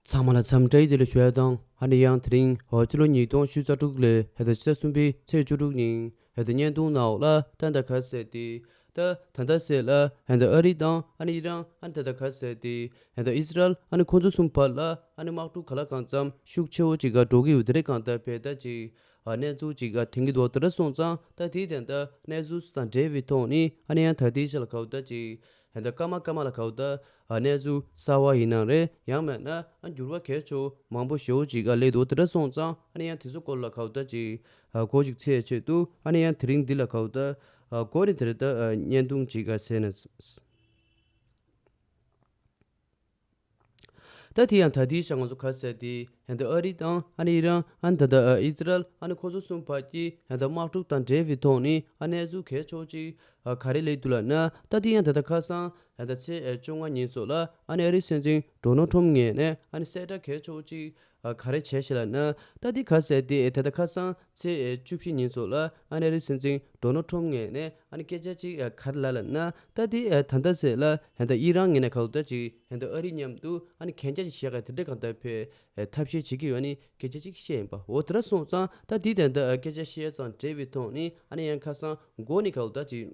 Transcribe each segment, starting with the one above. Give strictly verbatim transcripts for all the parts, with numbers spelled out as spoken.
ཚང་མ་ལ་འཚམས་འདྲི་བདེ་ལེགས་ཞུ་ཡ་དང་། ཨ་ནི་ཡང་དེ་རིང་ཕྱི་ལོ་ཉིས་སྟོང་ཉི་ཤུ་རྩ་དྲུག་ལོའི་ཕྱི་ཟླ་གསུམ་པའི་ཚེས་བཅུ་དྲུག་ཉིན་བརྙན་ཐུང་ནང་ལ་ད་ལྟ་ག་ཟེར་ཏེ། ད་ད་ལྟ་ཟེར་ལ་ད་ལྟ་ཨ་རི་དང་ཨ་ནི་ཨི་རན། ཨ་ནི་ད་ལྟ་ག་ཟེར་ཏེ་ད་ལྟ་ཨི་སི་རལ། ཨ་ནི་ཁོང་ཚོ་གསུམ་བར་ལ་ཨ་ནི་དམག་འཁྲུག་ག་ལ་གང་འཚམ་ཤུགས་ཆེ་བོ་ཅིག་ག་འགྲོ་གི་ཡོད། དེ་རེད། གང་ལྟར་བས་ད་ཅིག་གནས་ཚུལ་ཅིག་ག་དེང་གི་འདུག་དེ་འདྲ་སོང་ཙང་ད་དེའི་དོན་དག་གནས་ཚུལ་དང་འབྲེལ་བའི་ཐོག་ནས་ཨ་ནི་ཡང་ད་ལྟའི་ཆ་ལ་ག་བ་ད་ཅིག་ད་ལྟ་སྐར་མ་སྐར་མ་ལ་ག་བ་ད་གནས་ཚུལ་གསར་བ་ཡིན་ནའང་རེད། ཡང་མིན་ན་འགྱུར་བ་གལ་ཆེ་བོ་མང་པོ་ཞེ་བོ་ཅིག་ག་སླེབས་འདུག་དེ་འདྲ་སོང་ཙང་ཨ་ནི་ཡང་དེ་ཚོ་སྐོར་ལ་ག་བ་ད་ཅིག་གོ་ཅིག་ཚད་ཆེད་དུ་ཨ་ནི་ཡང་དེ་རིང་འདི་ལ་ག་བ་ད་གོ་ནི་དེ་རེད། ད་བརྙན་ཐུང་ཅིག་ག་ཟེར་ན། ད་དེ་ཡང་ད་ལྟའི་ཆ་ང་ཚོ་ག་ཟེར་ཏེ་ད་ལྟ་ཨ་རི་དང་ཨ་ནི་ཨི་རན། ཨ་ནི་ད་ལྟ་ཨི་སི་རལ། ཨ་ནི་ཁོ་ཚོ་གསུམ་བར་གྱི་ད་ལྟ་དམག་འཁྲུག་དང་འབྲེལ་བའི་ཐོག་ནས་ཨ་གནས་ཚུལ་གལ་ཆེ་བོ་ཅིག་ག་རེ་སླེབས་འདུག་ལབ་ན། ད་དེ་ཡང་ད་ལྟ་ཁ་སང་ད་ལྟ་ཚེས་བཅོ་ལྔ་ཉིན་ཚོ་ལ་ཨ་ནི་ཨ་རིའི་སྲིད་འཛིན་ཌོ་ནལ་ཊམ་ངོས་ནས་ཨ་ནི་གསལ་བསྒྲགས་གལ་ཆེ་བོ་ཅིག་ག་རེ་བྱས་ཤག་ལབ་ན། ད་དེ་ག་ཟེར་ཏེ་ད་ལྟ་ཁ་སང་ཚེས་བཅུ་བཞི་ཉིན་ཚོ་ལ་ཨ་ནི་ཨ་རིའི་སྲིད་འཛིན་ཌོ་ནལ་ཊམ་ངོས་ནས་ཨ་ནི་སྐད་ཆ་ཅིག་ག་རེ་ལབ་ལབ་ན། ད་དེ་ད་ལྟ་ཟེར་ལ་ད་ལྟ་ཨི་རན་ངོས་ནས་ག་བ་ད་ཅིག་ད་ལྟ་ཨ་རི་མཉམ་དུ་ཨ་ནི་གན་རྒྱ་ཅིག་བཞག་ག་དེ་འདྲ་གང་ལྟར་བས་ཐབས་ཤེས་བྱེད་ཀྱི་ཡོད་ནི་སྐད་ཆ་ཅིག་བཤད་ཡིན་པ། འོ་དེ་འདྲ་སོང་ཙང་ད་དེའི་དོན་དག་སྐད་ཆ་བཤད་ཙང་འབྲེལ་བའི་ཐོག་ནས་ཨ་ནི་ཡང་ཁ་སང་འགོ་ནས་ག་བ་ད་ཅིག་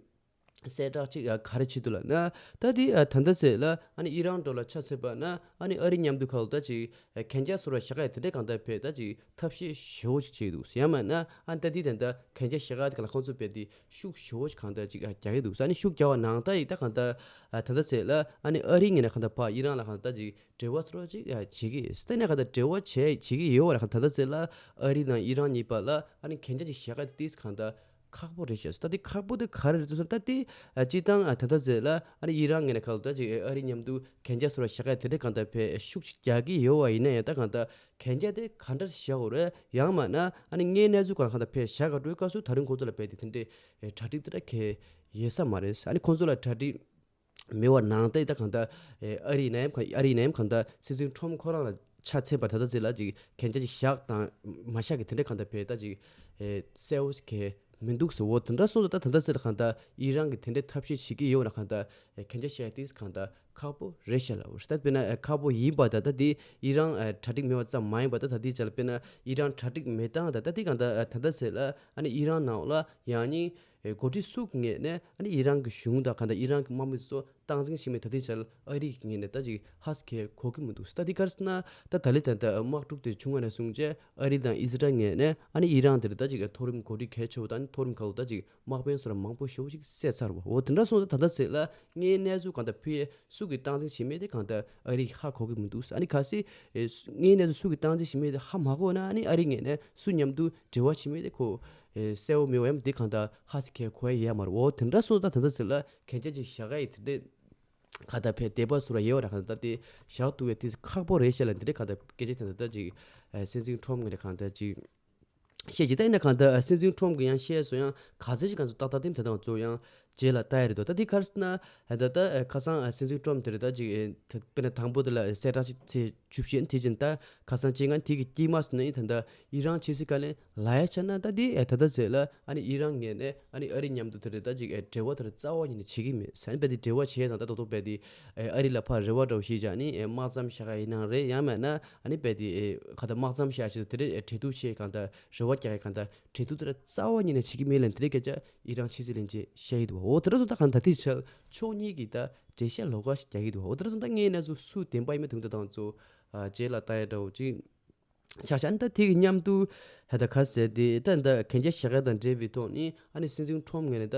གསལ་བསྒྲགས་ཅིག་ག་རེ་བྱེད་འདུག་ལབ་ན། ད་དེ་ད་ལྟ་ཟེར་ལ་ཨ་ནི་ཨི་རན་འགྲོ་ལ་ཆ་མཚོན་པ་ན་ཨ་ནི་ཨ་རི་མཉམ་དུ་ག་བ་ད་ཅིག་གན་རྒྱ་སོར་བ་བཞག་ག་དེ་འདྲ་གང་ལྟར་བས་ད་ཅིག་ཐབས་ཤེས་ཞེ་བོ་ཅིག་བྱེད་འདུག་ཡང་མིན་ན་ཨ་ནི་ད་དེའི་དོན་དག་གན་རྒྱ་བཞག་ག་དེ་ག་ལ་ཁོང་ཚོ་བས་དེ་ཤུགས་ཞེ་བོ་ཅིག་གང་ལྟར་ཅིག་རྒྱག་གི་འདུག་ཨ་ནི་ཤུགས་རྒྱག་པ་ནང་ལྟར་ཡིན་ད་གང་ལྟར་ད་ལྟ་ཟེར་ལ་ཨ་ནི་ཨ་རི་ངོས་ནས་གང་ལྟར་ཕར་ཨི་རན་ལ་གང་ལྟར་ཅིག་འབྲེལ་བ་སོར་བ་ཅིག་བྱེད་ཀྱི་ཡོད། ད་ནས་གང་ལྟར་འབྲེལ་བ་བྱེད་བྱེད་ཀྱི་ཡོད་པ་ལ་གང་ལྟར་ད་ལྟ་ཟེར་ལ་ཨ་རི་དང་ཨི་རན་གཉིས་བར་ལ་ཨ་ནི་གན་རྒྱ་ཅིག་བཞག་ག་དེ་གང་ལྟར་ཁག་པོ་རེད་ཤག་ད་དེ་ཁག་པོ་དེ་ག་རེ་རེད་ཟེར་ན། ད་དེ་ཨ་སྤྱིར་བཏང་ཨ་ད་ལྟ་ཟེར་ལ་ཨ་ནི་ཨི་རན་ངོས་ནས་གང་ལྟར་ཅིག་ཨ་རི་མཉམ་དུ་གན་རྒྱ་སོར་བ་བཞག་ག་དེ་འདྲ་གང་ལྟར་བས་ཤུགས་ཅིག་རྒྱག་གི་ཡོད་པ་ཡིན་ན་ཡང་། ད་གང་ལྟར་གན་རྒྱ་དེ་ག་འདྲ་བཞག་དགོས་རེད། ཡང་མིན་ན་ཨ་ནི་དངོས་གནས་ཚུལ་གང་ལ་གང་ལྟར་བས་བཞག་ག་འགྲོའི་སྐབས་སུ་ད་རིང་ཁོང་ཚོ་ལ་བས་དེ་དེ་འདྲའི་གྲ་སྒྲིག་དེ་འདྲ་གལ་ཡོད་ས་མ་རེད། ཨ་ནི་ཁོང་ཚོ་ལ་གྲ་སྒྲིག་མེད་པ་ནང་བཞིན་ད་གང་ལྟར་ཨ་རི་ནས་ཨ་རི་ནས་གང་ལྟར་སྲིད་འཛིན་ཊམ་ཁོ་རང་ལ་ཆ་མཚོན་པ་ད་ལྟ་ཟེར་ལ་ཅིག་གན་རྒྱ་ཅིག་བཞག་དང་མ་བཞག་གི་དེ་འདྲ་གང་ལྟར་བས་ད་ཅིག་གསལ་བོ་ཞིག་གི་མི་འདུག་ཟེར། འོ་དེ་འདྲ་སོང་ཙང་ད་ད་ལྟ་ཟེར་ལ་གང་ལྟར་ཨི་རན་གི་དེ་འདྲའི་ཐབས་ཤེས་བྱེད་ཀྱི་ཡོད་ན་གང་ལྟར་གན་རྒྱ་བཞག་དེ་གང་ལྟར་ཁག་པོ་རེད་ཤག་ལབ། ད་དཔེར་ན་ཁག་པོ་ཡིན་པ་ད་ད་དེ་ཨི་རན་གྲ་སྒྲིག་མེད་པ་ཙམ་མ་ཡིན་པ་ད་ད་དེ་ཅག་ལ་དཔེར་ན་ཨི་རན་གྲ་སྒྲིག་མེད་སྟངས་ད་ད་དེ་གང་ལྟར་ད་ལྟ་ཟེར་ལ་ཨ་ནི་ཨི་རན་ནང་ལ་ཡང་ནི། ཨེ་འགོ་ཁྲིད་སུ་ངོས་ནས་ཨ་ནི་ཨི་རན་གྱི་གཞུང་དང་གང་ལྟར་ཨི་རན་གྱི་དམག་མི་ཚོ་སྟངས་འཛིན་བྱེད་མིན་ད་ལྟའི་ཆར་ཨ་རི་གི་ངོས་ནས་ད་ཅིག་ཧ་ཟེར་གི་གོ་གི་མི་འདུག་ད་འདི་ག་རེ་ཟེར་ན་ད་ད་ལི་ད་ལྟ་དམག་འཁྲུག་དེ་བྱུང་བ་ནས་བཟུང་བྱས་ཨ་རི་དང་ཨི་ཟི་རལ་ངོས་ནས་ཨ་ནི་ཨི་རན་དེར་ད་ཅིག་མཐོ་རིམ་འགོ་ཁྲིད་ཁྱེད་ཆོ་དང་ཨ་ནི་མཐོ་རིམ་ཁག་ལ་ད་ཅིག་དམག་དཔོན་སོགས་ལ་མང་པོ་ཞེ་པོ་ཅིག་བསད་ཚར་བ། འོ་དེ་འདྲ་སོང་ཙང་ད་ལྟ་ཟེར་ལ་དངོས་གནས་ཚུལ་གང་ལྟར་ཕུལ་ཡས་སུ་གིས་སྟངས་འཛིན་བྱེད་མིན་དེ་གང་ལྟར་ཨ་རི་ཧ་གོ་གི་མི་འདུག་ཨ་ནི་གལ་སྲིད་ཨེ་དངོས་གནས་ཚུལ་སུ་གིས་སྟངས་འཛིན་བྱེད་མིན་དེ་ཧ་མ་གོ་ན་ཨ་ནི་ཨ་རི་ངོས་ནས་སུ་མཉམ་དུ་འབྲེལ་བ་བྱེད་མིན་དེ་ཁོ། ཨེ་གསལ་བོ་མེད་པ་ཡང་འདི་གང་ལྟར་ཧ་ཟེར་གི་གོ་ཡ་ཡོད་མ་རེད། འོ་དེ་འདྲ་སོང་ཙང་ད་ལྟ་ཟེར་ལ་གན་རྒྱ་ཅིག་བཞག་ག་ཡི་དེ་འདྲས་གང་ལྟར་ཕེ་དེ་པ་སུ་ར་ཡོད་ར་གང་ལྟར་དེ་བཞག་ཐུབ་པའི་དེ་ཁག་པོ་རེད་ཤག་ལ་འདི་འདྲས་གང་ལྟར་སྐད་ཆ་དེ་འདྲ་ད་ཅིག་ཨེ་སྲིད་འཛིན་ཁྲོམ་ངོས་ནས་གང་ལྟར་ཅིག་བཤད་ཅིག་ད་ཡིན་ན་གང་ལྟར་སྲིད་འཛིན་ཁྲོམ་གི་ཡང་བཤད་སོང་ཡང་ག་ཚོད་ཅིག་གང་ཚོད་ཏག་ཏག་དེ་ད་དང་ཚོ་ཡང་རྗེས་ལ་ལྟ་ཡ་རེད་དོ། ད་དེ་ག་རེ་ཟེར་ན་ད་ད་ཁ་སང་སྲིད་འཛིན་ཁྲོམ་དེ་རེད་ད་ཅིག་དཔེར་ན་དང་པོ་དེ་ལ་གསལ་བསྒྲགས་ཅིག་ཚེས་བཅུ་བཞི་ཡིན། དེ་བཞིན་ད་ཁ་སང་སྤྱི་ལྔ་དེ་གི་དཀྱིལ་མ་སོང་ན་ཡིན། ད་ད་ཨི་རན་ཕྱི་སྲིད་བཀའ་བློན་ལ་ཡ་ཆ་ན་ད་དེ་ད་ད་ཟེར་ལ་ཨ་ནི་ཨི་རན་ངོས་ནས་ཨ་ནི་ཨ་རི་མཉམ་དུ་དེ་རེད་ད་ཅིག་འབྲེལ་བ་དེ་རེད་རྩ་བ་ཉིད་ནས་བྱེད་ཀྱི་མེད་ཟེར། ཨ་ནི་རྦད་དེ་འབྲེལ་བ་བྱེད་ཡས་དང་ད་ཏོག་ཏོག་རྦད་དེ་ཨ་རི་ལ་ཕར་རེ་བ་འདྲ་བོ་ཞིག་བྱས་ནི་དམག་མཚམས་བཞག་ཡ་ཡིན་ནའང་རེད། ཡང་མིན་ན་ཨ་ནི་རྦད་དེ་ག་ད་དམག་མཚམས་བཞག་ཆེད་དུ་དེ་རེད་གྲོས་བསྡུར་བྱེད་གང་ད་རེ་བ་རྒྱག་ཡ་གང་ད་གྲོས་བསྡུར་དེ་ར་རྩ་བ་ཉིད་ནས་བྱེད་ཀྱི་མེད་ལབ་དེ་རེད་སྐད་ཆ་ཨི་རན་ཕྱི་སྲིད་བློན་ཆེན་བཤད་ཀྱི་འདུག་འོ་དེ་འདྲ་སོང་ད་གང་ད་དེ་ཆ་ཕྱོགས་གཉིས་ཀྱི་ད་འགྲེལ་བཤད་ལོགས་ཀ་ཞིག་རྒྱག་གི་འདུག་འོ་དེ་འདྲ་སོང་ད་དངོས་གནས་སུ་སུ་བདེན་པ་ཡིན་མིན་དེ་ད་དང་ཚོ་རྗེས་ལ་ལྟ་ཡ་འདྲ་བོ་ཅིག་ཆགས་ཆགས་ནི་ད་དེ་གི་མཉམ་དུ་ཧ་ད་ག་ཟེར་དེ་ད་ད་གན་རྒྱ་བཞག་ཡ་དང་འབྲེལ་བའི་ཐོག་ནས་ཨ་ནི་སྲིད་འཛིན་ཁྲོམ་ངོས་ནས་ད་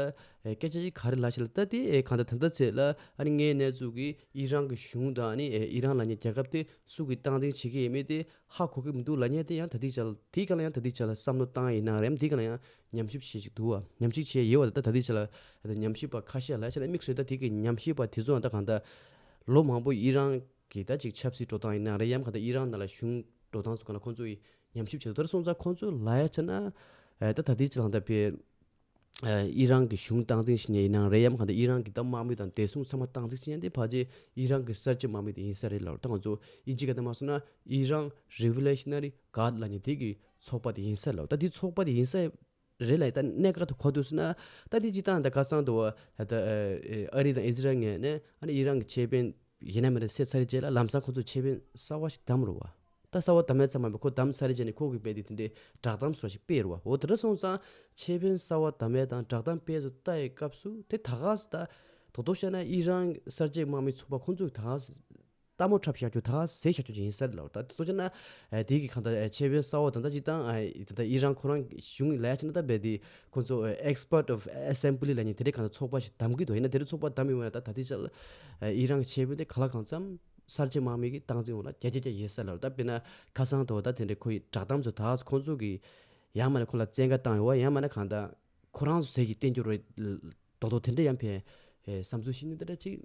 སྐད་ཆ་ཅིག་ག་རེ་ལབ་ཤག་ལ་ད་དེ་གང་ད་ད་ད་ཚེ་ལ་ཨ་ནི་དངོས་གནས་ཚུལ་གྱི་ཨི་རན་གྱི་གཞུང་དང་ཨ་ནི་ཨི་རན་ལབ་མཁན་རྒྱལ་ཁབ་དེ་སུ་གིས་སྟངས་འཛིན་བྱེད་ཀྱི་ཡོད་མེད་དེ་ཧ་གོ་གི་མི་འདུག་ལབ་མཁན་དེ་ཡང་ད་དེ་ཆ་ལ་དེ་ག་ལ་ཡང་ད་དེ་ཆ་ལ་བསམ་བློ་བཏང་ཡིན་ན་རེམ་དེ་ག་ལ་ཡང་ཉམས་ཞིབ་བྱེད་ཅིག་འདུག་བ། ཉམས་ཞིབ་བྱེད་ཡོད་བ། ད་ད་དེ་ཆ་ལ་ད་ཉམས་ཞིབ་པ་ཁ་ཤས་ལ་ཆ་ན་དམིགས་བསལ་ད་དེ་གི་ཉམས་ཞིབ་པ་དེ་ཚོ་ཡང་ད་གང་ད་ལོ་མང་པོ་ཨི་རན་གི་ད་ཅིག་ཆབ་སྲིད་འགྲོ་སྟངས་ཡིན་ན་རེད། ཡང་གང་ད་ཨི་རན་ནང་ལ་གཞུང་འགྲོ་སྟངས་སུ་གང་ལ་ཁོང་ཚོ་ཡི་ཉམས་ཞིབ་བྱེད་དུས་སོང་ཙང་ཁོང་ཚོ་ལ་ཡ་ཆ་ན་ད་ད་དེ་ཆ་ལ་ད་དཔེ། ཨི་རན་གྱི་གཞུང་སྟངས་འཛིན་བྱེད་མཁན་ཡིན་ནའང་རེད། ཡང་གང་ལྟར་ཨི་རན་གྱི་ད་དམག་མི་དང་བདེ་སྲུང་ཚང་མ་སྟངས་འཛིན་བྱེད་མཁན་དེ་ཕལ་ཆེར་ཨི་རན་གྱི་གསར་བརྗེ་དམག་མི་དེ་ཡིན་ས་རེད་ལབ། ད་ང་ཚོ་དབྱིན་ཇི་སྐད་ནང་མ་སོང་ན་ཨི་རན་རི་ཝོ་ལུ་ཤི་ན་རི་གྷར་ཌི་ལབ་མཁན་དེ་གི་ཚོགས་པ་དེ་ཡིན་ས་རེད་ལབ། ད་དེ་ཚོགས་པ་དེ་ཡིན་ས་རེད་ལབ། ད་གནད་འགག་དེ་གོ་དུས་སོང་ན་ད་དེ་སྤྱིར་བཏང་ད་ཁ་སང་དུ་བ་ད་ཨ་རི་དང་ཨི་ཟི་རལ་ངོས་ནས་ཨ་ནི་ཨི་རན་གྱི་ཁེ་ཕན་ ཡིན་ན་མིན་ན་སེལ་ཚར་རྗེས་ལ་ལམ་སང་ཁོ་ཚོས་ཆེད་ཕན་གསར་བ་ཞིག་བདམས་རེད་བ། ད་གསར་བ་བདམས་ཡས་ཙམ་མ་ཡིན་པར་ཁོ་བདམས་ཚར་རྗེས་ནས་ཁོ་གིས་རྦད་དེ་དེ་འདྲའི་བསྒྲགས་གཏམ་བཟོ་ཞིག་སྤེལ་རེད་བ། འོ་དེ་འདྲ་སོང་ཙང་ཆེད་ཕན་གསར་བ་བདམས་ཡས་དང་བསྒྲགས་གཏམ་སྤེལ་ཚོ་ལྟ་ཡས་སྐབས་སུ་དེ་ད་ག་ས་ད་རྡོག་རྡོག་བཤད་ན་ཨི་རན་གསར་བརྗེ་དམག་མི་ཚོགས་པ་ཁོ་ཚོས་ད་ག་ས་ལྟད་མོ་འཁྲབ་བཞག་རྒྱུ་ད་ག་ས་ཟེར་བཞག་རྒྱུ་ཅིག་ཡིན་ས་རེད་ལབ། ད་དེ་ཚོ་བྱས་ན་ཨ་དེ་གི་གང་ལྟར་ཨ་ཆེད་ཕན་གསར་བ་དང་ད་ཅིག་དང་ཨ་ད་ལྟ་ཨི་རན་ཁོ་རང་གཞུང་ལ་ཡ་བྱས་ན་ད་རྦད་དེ་ཁོ་ཚོ་ཨ་Expert of Assembly ལབ་མཁན་དེ་འདྲའི་གང་ལྟར་ཚོགས་པ་ཞིག་བདམས་ཀྱི་འདུག་ཡིན་ན་དེ་འདྲའི་ཚོགས་པ་བདམས་ཡོང་བ་ན་ད་ད་ལྟའི་ཆར་ཨ་ཨི་རན་གྱི་ཆེད་ཕན་དེ་གང་ལ་གང་འཚམ་གསར་བརྗེ་དམག་མི་གི་སྟངས་འཛིན་འོག་ལ་རྒྱ་རྒྱ་རྒྱ་ཡོད་ས་ལབ། ད་དཔེར་ན་ཁ་སང་དུ་ད་དེ་འདྲའི་ཁོ་ཡི་བསྒྲགས་གཏམ་ཚོ་ད་ཁོ་ཚོ་གི་ཡང་མིན་ན་ཁོ་ལ་བཙན་བཀའ་བཏང་ཡོད་བ། ཡང་མིན་ན་གང་ལྟར་ཁོ་རང་ཚོ་ཟས་ཀྱི་བསྟན་འགྱུར་རེད་རྡོག་རྡོག་དེ་འདྲ་ཡང་ཕན་ཨེ་བསམ་ཚུལ་ཤེས་ནི་དེ་འདྲ་ཅིག་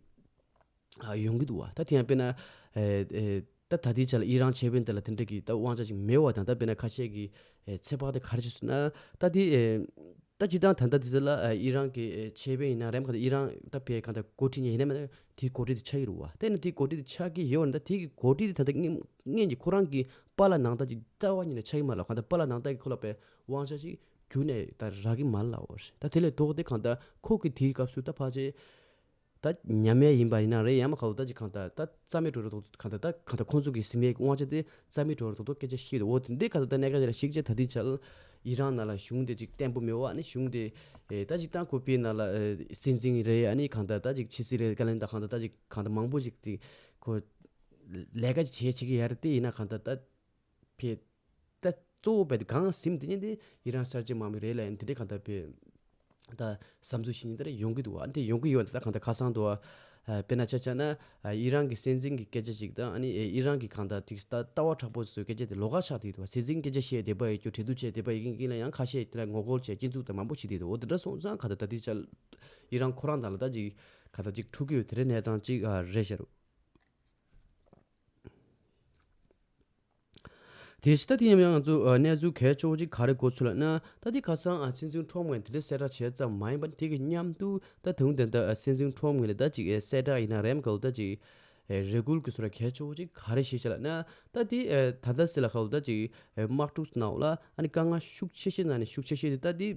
ཨ་ཡོང་གི་འདུག་བ། ད་དེ་ཡང་དཔེར་ན་ཨེ་ཨེ་ད་ད་ལྟའི་ཆ་ལ་ཨི་རན་ཆེད་ཕན་དེ་ལ་དེ་འདྲ་གི་ད་དབང་ཆ་ཅིག་མེད་པ་དང་། ད་དཔེར་ན་ཁ་ཤས་ཀྱི་ཨེ་ཚོད་དཔག་དེ་ག་རེ་བྱས་སོང་ན་ད་དེ་ཨེ་ད་སྤྱིར་བཏང་ད་ལྟ་དེ་ཚོ་ལ་ཨེ་ཨི་རན་གྱི་ཨེ་ཆེད་ཕན་ཡིན་ན་རེད་མ་གང་ལྟར་ཨི་རན་ད་ཕའི་གང་ལྟར་འགོ་ཁྲིད་མཁན་ཡིན་ན་མིན་ན་དེའི་འགོ་ཁྲིད་དེ་ཆགས་ཀྱི་རེད་བ། དེ་ནི་དེའི་འགོ་ཁྲིད་དེ་ཆགས་ཀྱི་ཡོད་ན་ད་དེ་གི་འགོ་ཁྲིད་དེ་ད་ལྟ་སྔོན་སྔོན་གྱི་ཁོ་རང་གི་པཱ་ལགས་ནང་ལྟར་ཅིག་རྩ་བ་ཉིད་ནས་ཆགས་ཀྱི་མ་རེད་ལབ། གང་ལྟར་པཱ་ལགས་ནང་ལྟར་གྱི་ཁོ་ལ་ཕའི་དབང་ཆ་ཅིག་རྒྱུན་ནས་ད་རག་གི་མ་རེད་ལབ་པ་རེད། ད་དེ་ལས་ལྡོག་སྟེ་གང་ལྟར་ཁོ་གི་དེའི་སྐབས་སུ་ད་ཕལ་ཆེར་ད་ཉམས་ཡས་ཡིན་པ་ཡིན་ན་རེད། ཡང་མ་གང་ལྟར་ད་ཅིག་གང་ལྟར་ད་རྩ་མེད་འགྲོ་རེད་རྡོག་རྡོག་གང་ལྟར་ད་གང་ལྟར་ཁོང་ཚོ་གི་ཟིན་མའི་དབང་ཆ་དེ་རྩ་མེད་འགྲོ་རེད་རྡོག་རྡོག་སྐད་ཆ་བཤད་འདུག་འོ་དེ་འདྲའི་གང་ལྟར་ད་གནད་འགག་ཅིག་ལ་གཞིགས་བྱས་ད་ལྟའི་ཆར་ཨི་རན་ནང་ལ་གཞུང་དེ་ཅིག་བརྟན་པོ་མེད་པ། ཨ་ནི་གཞུང་དེ་ཨེ་ད་ཅིག་ད་ཁོ་པའི་ནང་ལ་ཨེ་སྲིད་འཛིན་རེད། ཨ་ནི་གང་ལྟར་ད་ཅིག་ཕྱི་སྲིད་རེད། བཀའ་བློན་དང་གང་ལྟར་ད་ཅིག་གང་ལྟར་མང་པོ་ཞིག་དེ་ཁོ་ལས་ཀ་ཅིག་བྱེད་བྱེད་ཀྱི་ཡ་རེད། དེ་ཡིན་ན་གང་ལྟར་ད་ཕའི་ད་གཙོ་བོ་རྦད་དེ་གང་ཟིན་དེ་ཉིད་དེ་ཨི་རན་གསར་བརྗེ་དམག་མི་རེད་ལབ་ཡིན། དེ་འདྲའི་གང་ལྟར་ཕའི་ད་བསམ་ཚུལ་ཤེས་ནི་དེ་འདྲ་ཡོང་གི་འདུག་ཨ་ནི་དེ་ཡོང་གི་ཡོད་ན་ད་གང་ལྟར་ཁ་སང་དུ་ཨ་དཔེར་ན་ཆ་བཞག་ན་ཨ་ཨི་རན་གྱི་སྲིད་འཛིན་གྱི་སྐད་ཆ་ཅིག་དང་། ཨ་ནི་ཨེ་ཨི་རན་གྱི་གང་ལྟར་ཏིག་ད་ལྟ་བ་དྲག་པོ་ཚོའི་སྐད་ཆ་དེ་ལོགས་ཀ་ཆགས་བསྡད་འདུག་སྲིད་འཛིན་སྐད་ཆ་བཤད་བསྡད་པ་ཡོད་རྒྱུ། གྲོས་བསྡུར་བྱས་བསྡད་པ་ཡོད་ཀྱི་ཡིན་ལ་ཡང་ཁ་ཤས་དེ་ལ་ངོ་རྒོལ་བྱས་སྐྱིན་འཛུགས་དང་མང་པོ་བྱེད་བསྡད་འདུག་འོ་དེ་འདྲ་སོང་ཙང་གང་ལྟར་ད་ལྟའི་ཆར་ཨི་རན་ཁོ་རང་དང་ལ་ད་ཅིག་གང་ལྟར་ཅིག་འཁྲུག་གི་ཡོད། དེ་འདྲའི་གནས་སྟངས་ཅིག་ཨ་རེད་ཤག་དེ་ཕྱི་ད་དེ་ཡིན་ཡང་ང་ཚོ་ཨ་གནས་ཚུལ་གལ་ཆེ་བོ་ཅིག་ག་རེ་གོ་ཚུལ་ལབ་ན། ད་དེ་ཁ་སང་ཨ་སྲིད་འཛིན་ཁྲོམ་ངོས་དེ་འདྲའི་གསལ་བསྒྲགས་བྱས་ཙམ་མ་ཡིན་པར་དེ་གི་མཉམ་དུ་ད་དུང་དེ་འདྲ་ཨ་སྲིད་འཛིན་ཁྲོམ་ངོས་ལ་ད་ཅིག་ཨེ་གསལ་བསྒྲགས་ཡིན་ན་རེམ་ག་ལ་ད་ཅིག་ཨེ་རེ་སྐུལ་གྱི་བཟོ་འདྲ་གལ་ཆེ་བོ་ཅིག་ག་རེ་བྱས་ཤག་ལབ་ན། ད་དེ་ཨེ་ད་ལྟ་སྲིད་ལ་ཁ་ལ་ད་ཅིག་ཨེ་དམག་འཁྲུག་ནང་ལ་ཨ་ནི་དཀའ་ངལ་ཤུགས་ཆེ་ཤོས་ནང་ནས་ཤུགས་ཆེ་ཤོས་དེ་ད་དེ་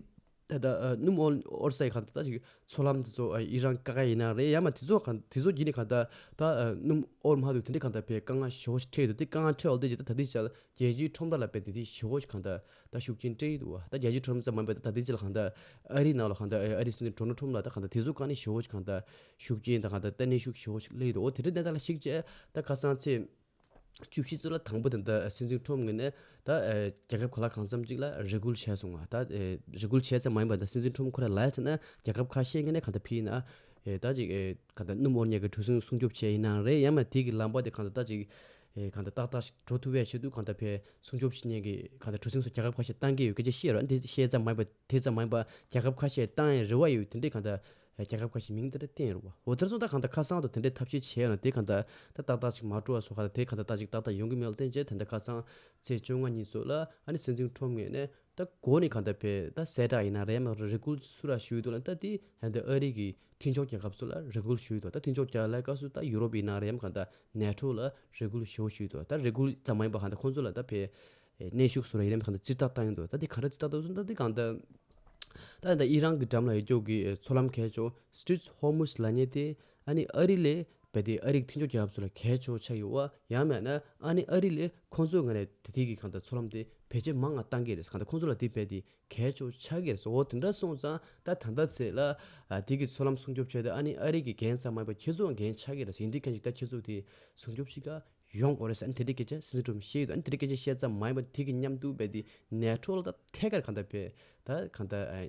ད་ལྟ་ཨ་སྣུམ་འོར་འོར་སའི་གང་ལྟར་ད་ཅིག་མཚོ་ལམ་དེ་ཚོ་ཨ་ཨི་རན་བཀག་ཡ་ཡིན་ན་རེད། ཡང་མ་དེ་ཚོ་གང་དེ་ཚོ་བརྒྱུད་ནས་གང་ལྟར་ད་ཨ་སྣུམ་འོར་མ་འདུག་དེ་འདྲའི་གང་ལྟར་བས་དཀའ་ངལ་ཞེ་པོ་ཞིག་འཕྲད་ཡོད་འདུག་དེ་དཀའ་ངལ་འཕྲད་འོག་དེ་ཅིག་ད་ད་ལྟའི་ཆར་རྒྱལ་སྤྱིའི་ཁྲོམ་ར་ལ་བས་དེ་དེ་ཞེ་པོ་ཞིག་གང་ལྟར་ད་ཤུགས་རྐྱེན་སྤྲད་ཡོད་འདུག་ད་རྒྱལ་སྤྱིའི་ཁྲོམ་ར་ཙམ་མ་ཡིན་པ་ད་ད་ལྟའི་ཆར་གང་ལྟར་ཨ་རིའི་ནང་ལ་གང་ལྟར་ཨ་རིའི་སྲིད་འཛིན་ཌོ་ནལ་ཊམ་ལ་ད་གང་ལྟར་དེ་ཚོ་གང་ནས་ཞེ་པོ་ཞིག་གང་ལྟར་ཤུགས་རྐྱེན་དང་གང་ལྟར་ད་གནོན་ཤུགས་ཞེ་པོ་ཞིག་སླེབས་ཡོད་འདུག་འོ་དེ་འདྲའི་གནས་སྟངས་ལ་གཞིགས་བྱས་ད་ཁ་སང་ཚེས་བཅུ་བཞི་ཚོ་ལ་དང་པོ་དེ་འདྲ་སྲིད་འཛིན་ཁྲོམ་ངོས་ནས་ད་ཨེ་རྒྱལ་ཁབ་ག་ལ་གང་འཚམ་ཅིག་ལ་རེ་སྐུལ་བྱས་སོང་བ། ད་ཨེ་རེ་སྐུལ་བྱས་ཙམ་མ་ཡིན་པར་ད་སྲིད་འཛིན་ཁྲོམ་ཁོ་རང་ལབ་ཡ་ཆ་ན་རྒྱལ་ཁབ་ཁ་ཤས་ངོས་ནས་གང་ལྟར་ཕྱིན་ན་ཨེ་ད་ཅིག་ཨེ་གང་ལྟར་སྣུམ་འོར་མཉམ་གྱི་གྲུ་གཟིངས་སྲུང་སྐྱོབ་བྱས་ཡིན་ན་རེད། ཡང་མ་དེ་གི་ལམ་པ་དེ་གང་ལྟར་ད་ཅིག་ཨེ་གང་ལྟར་ཏག་ཏག་ཞིག་འགྲོ་ཐུབ་པའི་ཆེད་དུ་གང་ལྟར་ཕའི་སྲུང་སྐྱོབ་བྱེད་མཁན་གྱི་གང་ལྟར་གྲུ་གཟིངས་སོགས་རྒྱལ་ཁབ་ཁ་ཤས་བཏང་གི་ཡོད་སྐད་ཆ་བཤད་རོགས། འདི་བཤད་ཙམ་མ་ཡིན་པར་དེ་ཙམ་མ་ཡིན་པར་རྒྱལ་ཁབ་ཁ་ཤས་བཏང་ཡ་རེ་བ་ཡོད་དེ་འདྲའི་གང་ལྟར་རྒྱལ་ཁབ་ཁ་ཤས་མིང་དེ་འདྲ་བསྟན་རུ་བ། འོ་དེར་སོང་ད་གང་ལྟར་ཁ་སང་དུ་དེ་འདྲའི་ཐབས་ཤེས་བྱས་ཡོད་ན་དེ་གང་ལྟར་ད་ཏག་ཏག་ཅིག་མ་འགྲོ་བ་སོགས་ག་ལ་དེ་གང་ལྟར་ཏག་ཅིག་ཏག་ཏག་ཡོང་གི་མེད་ལ་བརྟེན་བྱས་ད་ལྟ་ཁ་སང་ཚེས་བཅོ་ལྔ་ཉིན་སོགས་ལ་ཨ་ནི་སྲིད་འཛིན་ཁྲོམ་ངོས་ནས་ད་འགོ་ནས་གང་ལྟར་བས་ད་གསལ་བསྒྲགས་ཡིན་ན་རེད་མ་རེ་སྐུལ་སུ་ར་ཞུས་འདུག་ལ་ད་དེ་ཧན་ད་ཨ་རི་གི་མཐུན་ཕྱོགས་རྒྱལ་ཁབ་ཚོ་ལ་རེ་སྐུལ་ཞུས་འདུག་ད་མཐུན་ཕྱོགས་རྒྱལ་ལ་སྐབས་སུ་ད་ཡུ་རོབ་ཡིན་ན་རེད་མ་གང་ལྟར་ནེ་ཊོ་ལ་རེ་སྐུལ་ཞུ་ཞུས་འདུག་ད་རེ་སྐུལ་ཙམ་མ་ཡིན་པ་གང་ལྟར་ཁོང་ཚོ་ལ་ད་བས་གནོན་ཤུགས་སུ་ར་ཡིན་རེད་མ་གང་ལྟར་ཙིར་ཐག་བཏང་ཡོད་འདུག་ད་དེ་གང་འདྲ་ཙིར་ཐག་བཏང་སོང་ད་དེ་གང་ལྟར། ད་ད་ཨི་རན་གྱི་འགྲམ་ལ་ཡོད་རྒྱུ་གི་མཚོ་ལམ་གལ་ཆེ་བོ་Strait of Hormuz ལབ་མཁན་དེ་ཨ་ནི་ཨ་རི་ལས་བས་དེ་ཨ་རིའི་མཐུན་ཕྱོགས་རྒྱལ་ཁབ་ཚོ་ལ་གལ་ཆེ་བོ་ཆགས་ཡོད་བ། ཡང་མེད་ན་ཨ་ནི་ཨ་རི་ལས་ཁོང་ཚོའི་ངོས་ནས་དེ་དེ་གི་གང་ལྟར་མཚོ་ལམ་དེ་བེད་སྤྱོད་མང་ང་བཏང་གི་རེད། གང་ལྟར་ཁོང་ཚོ་ལ་དེ་བས་དེ་གལ་ཆེ་བོ་ཆགས་ཀྱི་རེད། འོ་དེ་འདྲ་སོང་ཙང་ད་ད་ལྟ་ཚེ་ལ་ཨ་དེ་གི་མཚོ་ལམ་སྲུང་སྐྱོབ་བྱས་ཏེ་ཨ་ནི་ཨ་རི་གི་འགན་ཙམ་མ་ཡིན་པ་ཁྱེད་ཚོའང་འགན་ཆགས་ཀྱི་རེད། ཡིན་དུས་ཁ་ཅིག་ད་ཁྱེད་ཚོ་དེ་སྲུང་སྐྱོབ་བྱེད་ག་ཡོང་དགོས་རེད་ཟེར་ཨ་ནི་དེ་འདྲའི་སྐད་ཆ་སྲིད་འཛིན་ཁྲོམ་བཤད་ཡོད། ཨ་ནི་དེ་འདྲའི་སྐད་ཆ་བཤད་ཙམ་མ་ཡིན་པར་དེ་གི་མཉམ་དུ་བས་དེ་ནེ་ཊོ་ལ་ད་ཐད་ཀར་གང་ལྟར་བས་ད་གང་ལྟར་ཨ་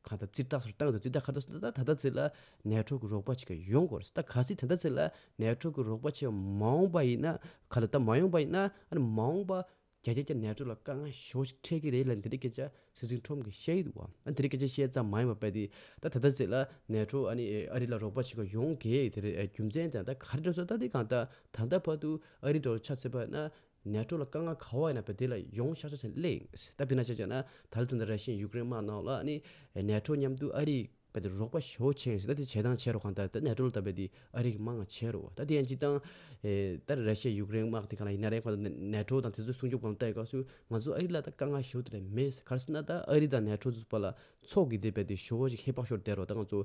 གང་ལྟར་ཙིར་ཐག་སོར་བཏང་ཡོད། ཙིར་ཐག་ག་ད་སོ་ད་ད་ད་ད་ཚེ་ལ་ནེ་ཊོ་གི་རོགས་པ་ཅིག་ག་ཡོང་དགོས་རེད། ད་གལ་སྲིད་ད་ད་ཚེ་ལ་ནེ་ཊོ་གི་རོགས་པ་ཅིག་མ་འོངས་པ་ཡིན་ན་ག་ལ་ད་མ་ཡོང་པ་ཡིན་ན་ཨ་ནི་མ་འོངས་པ་རྒྱ་རྒྱ་རྒྱ་ནེ་ཊོ་ལ་དཀའ་ངལ་ཞེ་པོ་ཞིག་འཕྲད་ཀྱི་རེད་ལབ་འདི་འདྲའི་སྐད་ཆ་སྲིད་འཛིན་ཁྲོམ་གྱིས་བཤད་ཀྱི་འདུག་བ། ཨ་འདི་འདྲའི་སྐད་ཆ་བཤད་ཙམ་མ་ཡིན་པ་བས་དེ་ད་ད་ལྟ་ཚེ་ལ་ནེ་ཊོ་ཨ་ནི་ཨ་རི་ལ་རོགས་པ་བྱེད་ག་ཡོང་གི་དེ་རེད། རྒྱུ་མཚན་དེ་ད་ག་རེ་འགྲོ་ས་ད་དེ་གང་ལྟར་ད་ལྟ་བར་དུ་ཨ་རི་འགྲོ་ཆ་ཚེ་བ་ན་ནེ་ཊོ་ལ་དཀའ་ངལ་ག་བ་ཡིན་ན་བས་དེ་ལ་ཡོང་ཤག་ཤག་ཆེན་སླེབས་ཡིན། ད་དཔེར་ན་ཆ་བཞག་ན་ད་ལྟ་ད་ར་ཤི་ཡ་ཡུཀ་རེན་དམག་ནང་ལ་ཨ་ནི་ནེ་ཊོ་མཉམ་དུ་ཨ་རི་བས་དེ་རོགས་པ་ཞེ་པོ་བྱེད་ཡིན་ཟེར། ད་དེ་བྱེད་སྟངས་བྱེད་རོགས་གང་ལྟར་ད་ནེ་ཊོ་ལ་ད་བས་དེ་ཨ་རི་གི་དམག་ང་བྱེད་རོགས། ད་དེ་ཡང་སྤྱིར་བཏང་ཨེ་ད་ར་ཤི་ཡ་ཡུཀ་རེན་དམག་དེ་གང་ལ་ཡིན་ན་རེད། གང་ལྟར་ནེ་ཊོ་དང་དེ་ཚོའི་སྲུང་སྐྱོབ་གང་ལྟ་ཡི་སྐབས་སུ་ང་ཚོ་ཨ་རི་ལ་ད་དཀའ་ངལ་ཞེ་པོ་དེ་འདྲ་མེད། ག་རེ་ཟེར་ན་ད་ཨ་རི་དང་ནེ་ཊོ་ཚོ་བར་ལ་ཚོགས་ཀྱི་དེ་བས་དེ་ཞེ་པོ་ཞིག་ཧེ་བག་ཤོར་བསྡད་རོགས། ད་ང་ཚོ་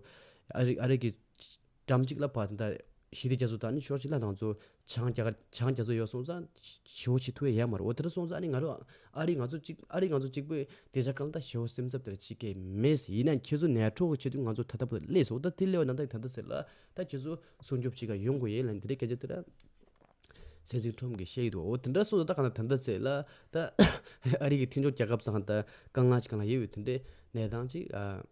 ཨ་རི་ཨ་རི་གི་འགྲམ་གཅིག་ལ་བར་དེ་འདྲ་ ཞི་བདེ་རྒྱ་མཚོ་དང་ནི་ཕྱོགས་གཅིག་ལ་ང་ཚོ་བྱང་རྒྱ་གར་བྱང་རྒྱ་མཚོ་ཡོད་སོང་ཙང་ཞི་བོ་བྱེད་ཐུབ་ཡ་ཡོད་མ་རེད། འོ་དེ་འདྲ་སོང་ཙང་ཨ་ནི་ང་རང་ཨ་རི་ང་ཚོ་གཅིག་ཨ་རི་ང་ཚོ་གཅིག་པོས་བདེ་འཇགས་སྒང་ལ་ད་ཞི་བོ་སེམས་འཚབ་དེ་འདྲ་བྱེད་ཀྱི་མེད། ཡིན་ན་ཁྱེད་ཚོ་ནེ་ཊོ་གི་ཆེད་དུ་ང་ཚོ་ད་ལྟ་བར་སླེབས་སོང་། ད་དེ་སླེབས་པ་ན་ད་ད་ལྟ་ཟེར་ལ་ད་ཁྱེད་ཚོ་སྲུང་སྐྱོབ་བྱེད་ག་ཡོང་དགོས་ཡིན་ལབ་འདི་འདྲའི་སྐད་ཆ་དེ་འདྲ་སྲིད་འཛིན་ཁྲོམ་གྱིས་བཤད་ཀྱི་འདུག་འོ་དེ་འདྲ་སོང་ཙང་ད་གང་ལྟར་ད་ལྟ་ཟེར་ལ་ད་ཨ་རི་གི་མཐུན་ཕྱོགས་རྒྱལ་ཁབ་ཚང་ད་དཀའ་ངལ་ཅིག་སྒང་ལ་ཡོད་པའི་དེ་འདྲའི་གནས་སྟངས་ཅིག་ཨ།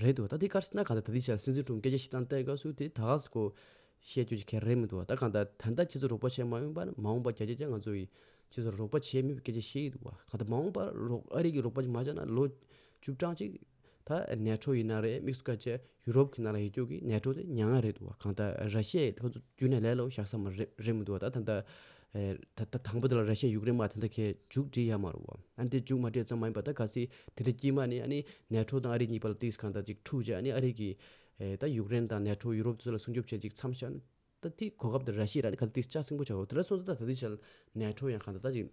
རེད་འདུག་ད་དེ་ག་རེ་ཟེར་ན་གང་ལྟར་ད་ལྟའི་ཆར་སྲིད་འཛིན་ཁྲོམ་སྐད་ཆ་བཤད་སྟངས་བལྟས་སྐབས་སུ་དེ་ད་ག་ཟེ་ཀོ་བཤད་རྒྱུ་ཅིག་ག་རེ་མི་འདུག་ད་གང་ལྟར་ད་ལྟ་ཁྱེད་ཚོ་རོགས་པ་བྱས་མ་ཡོང་པར་མ་འོངས་པ་བརྒྱ་ཆ་བརྒྱ་ང་ཚོ་ཡིས་ཁྱེད་ཚོར་རོགས་པ་བྱས་མེད་པའི་སྐད་ཆ་བཤད་ཀྱི་འདུག་བ། གང་ལྟར་མ་འོངས་པར་རོགས་ཨ་རི་གིས་རོགས་པ་ཅིག་མ་བྱས་ན་ལོ་བཅུ་གྲངས་ཅིག་ད་ནེ་ཊོ་ཡིན་ན་རེད། དམིགས་སུ་བཀར་བྱས་ཡུ་རོབ་ཀྱི་ནང་ལ་ཡོད་རྒྱུ་གི་ནེ་ཊོ་དེ་མྱ་ངན་རེད་འདུག་བ། གང་ལྟར་ར་ཤི་ཡས་ཁོ་ཚོ་རྒྱུན་ནས་ལས་སླ་པོ་བཞག་ས་མ་རེད་རེད་མི་འདུག་བ། ད་ད་ལྟ་ད་ད་དང་པོ་དེ་ལ་ར་ཤི་ཡ་ཡུཀ་རེན་དམག་དེ་འདྲ་གས་མཇུག་སྒྲིལ་ཡ་མ་རེད་བ། ཨ་འདི་མཇུག་མ་སྒྲིལ་ཙམ་མ་ཡིན་པ་ད་གལ་སྲིད་དེ་འདྲ་དཀྱིལ་མ་ནས་ཨ་ནི་ནེ་ཊོ་དང་ཨ་རི་གཉིས་བར་ལ་ཏིས་གང་ལྟར་ཅིག་འཁྲུག་བྱས་ཨ་ནི་ཨ་རི་གིས་ཨེ་ད་ཡུཀ་རེན་དང་ནེ་ཊོ་ཡུ་རོབ་དེ་ཚོ་ལ་སྲུང་སྐྱོབ་བྱས་ཅིག་མཚམས་བཞག་ན་ད་དེ་གོ་སྐབས་དེ་ར་ཤི་ཡ་ར་ནི་གང་ལྟར་ཏིས་ལྕགས་སྲིན་པོ་ཆགས་འོ། དེ་འདྲ་སོང་ཙང་ད་ད་ལྟའི་ཆར་ནེ་ཊོ་ཡང་གང་ལྟར་ད་ཅིག་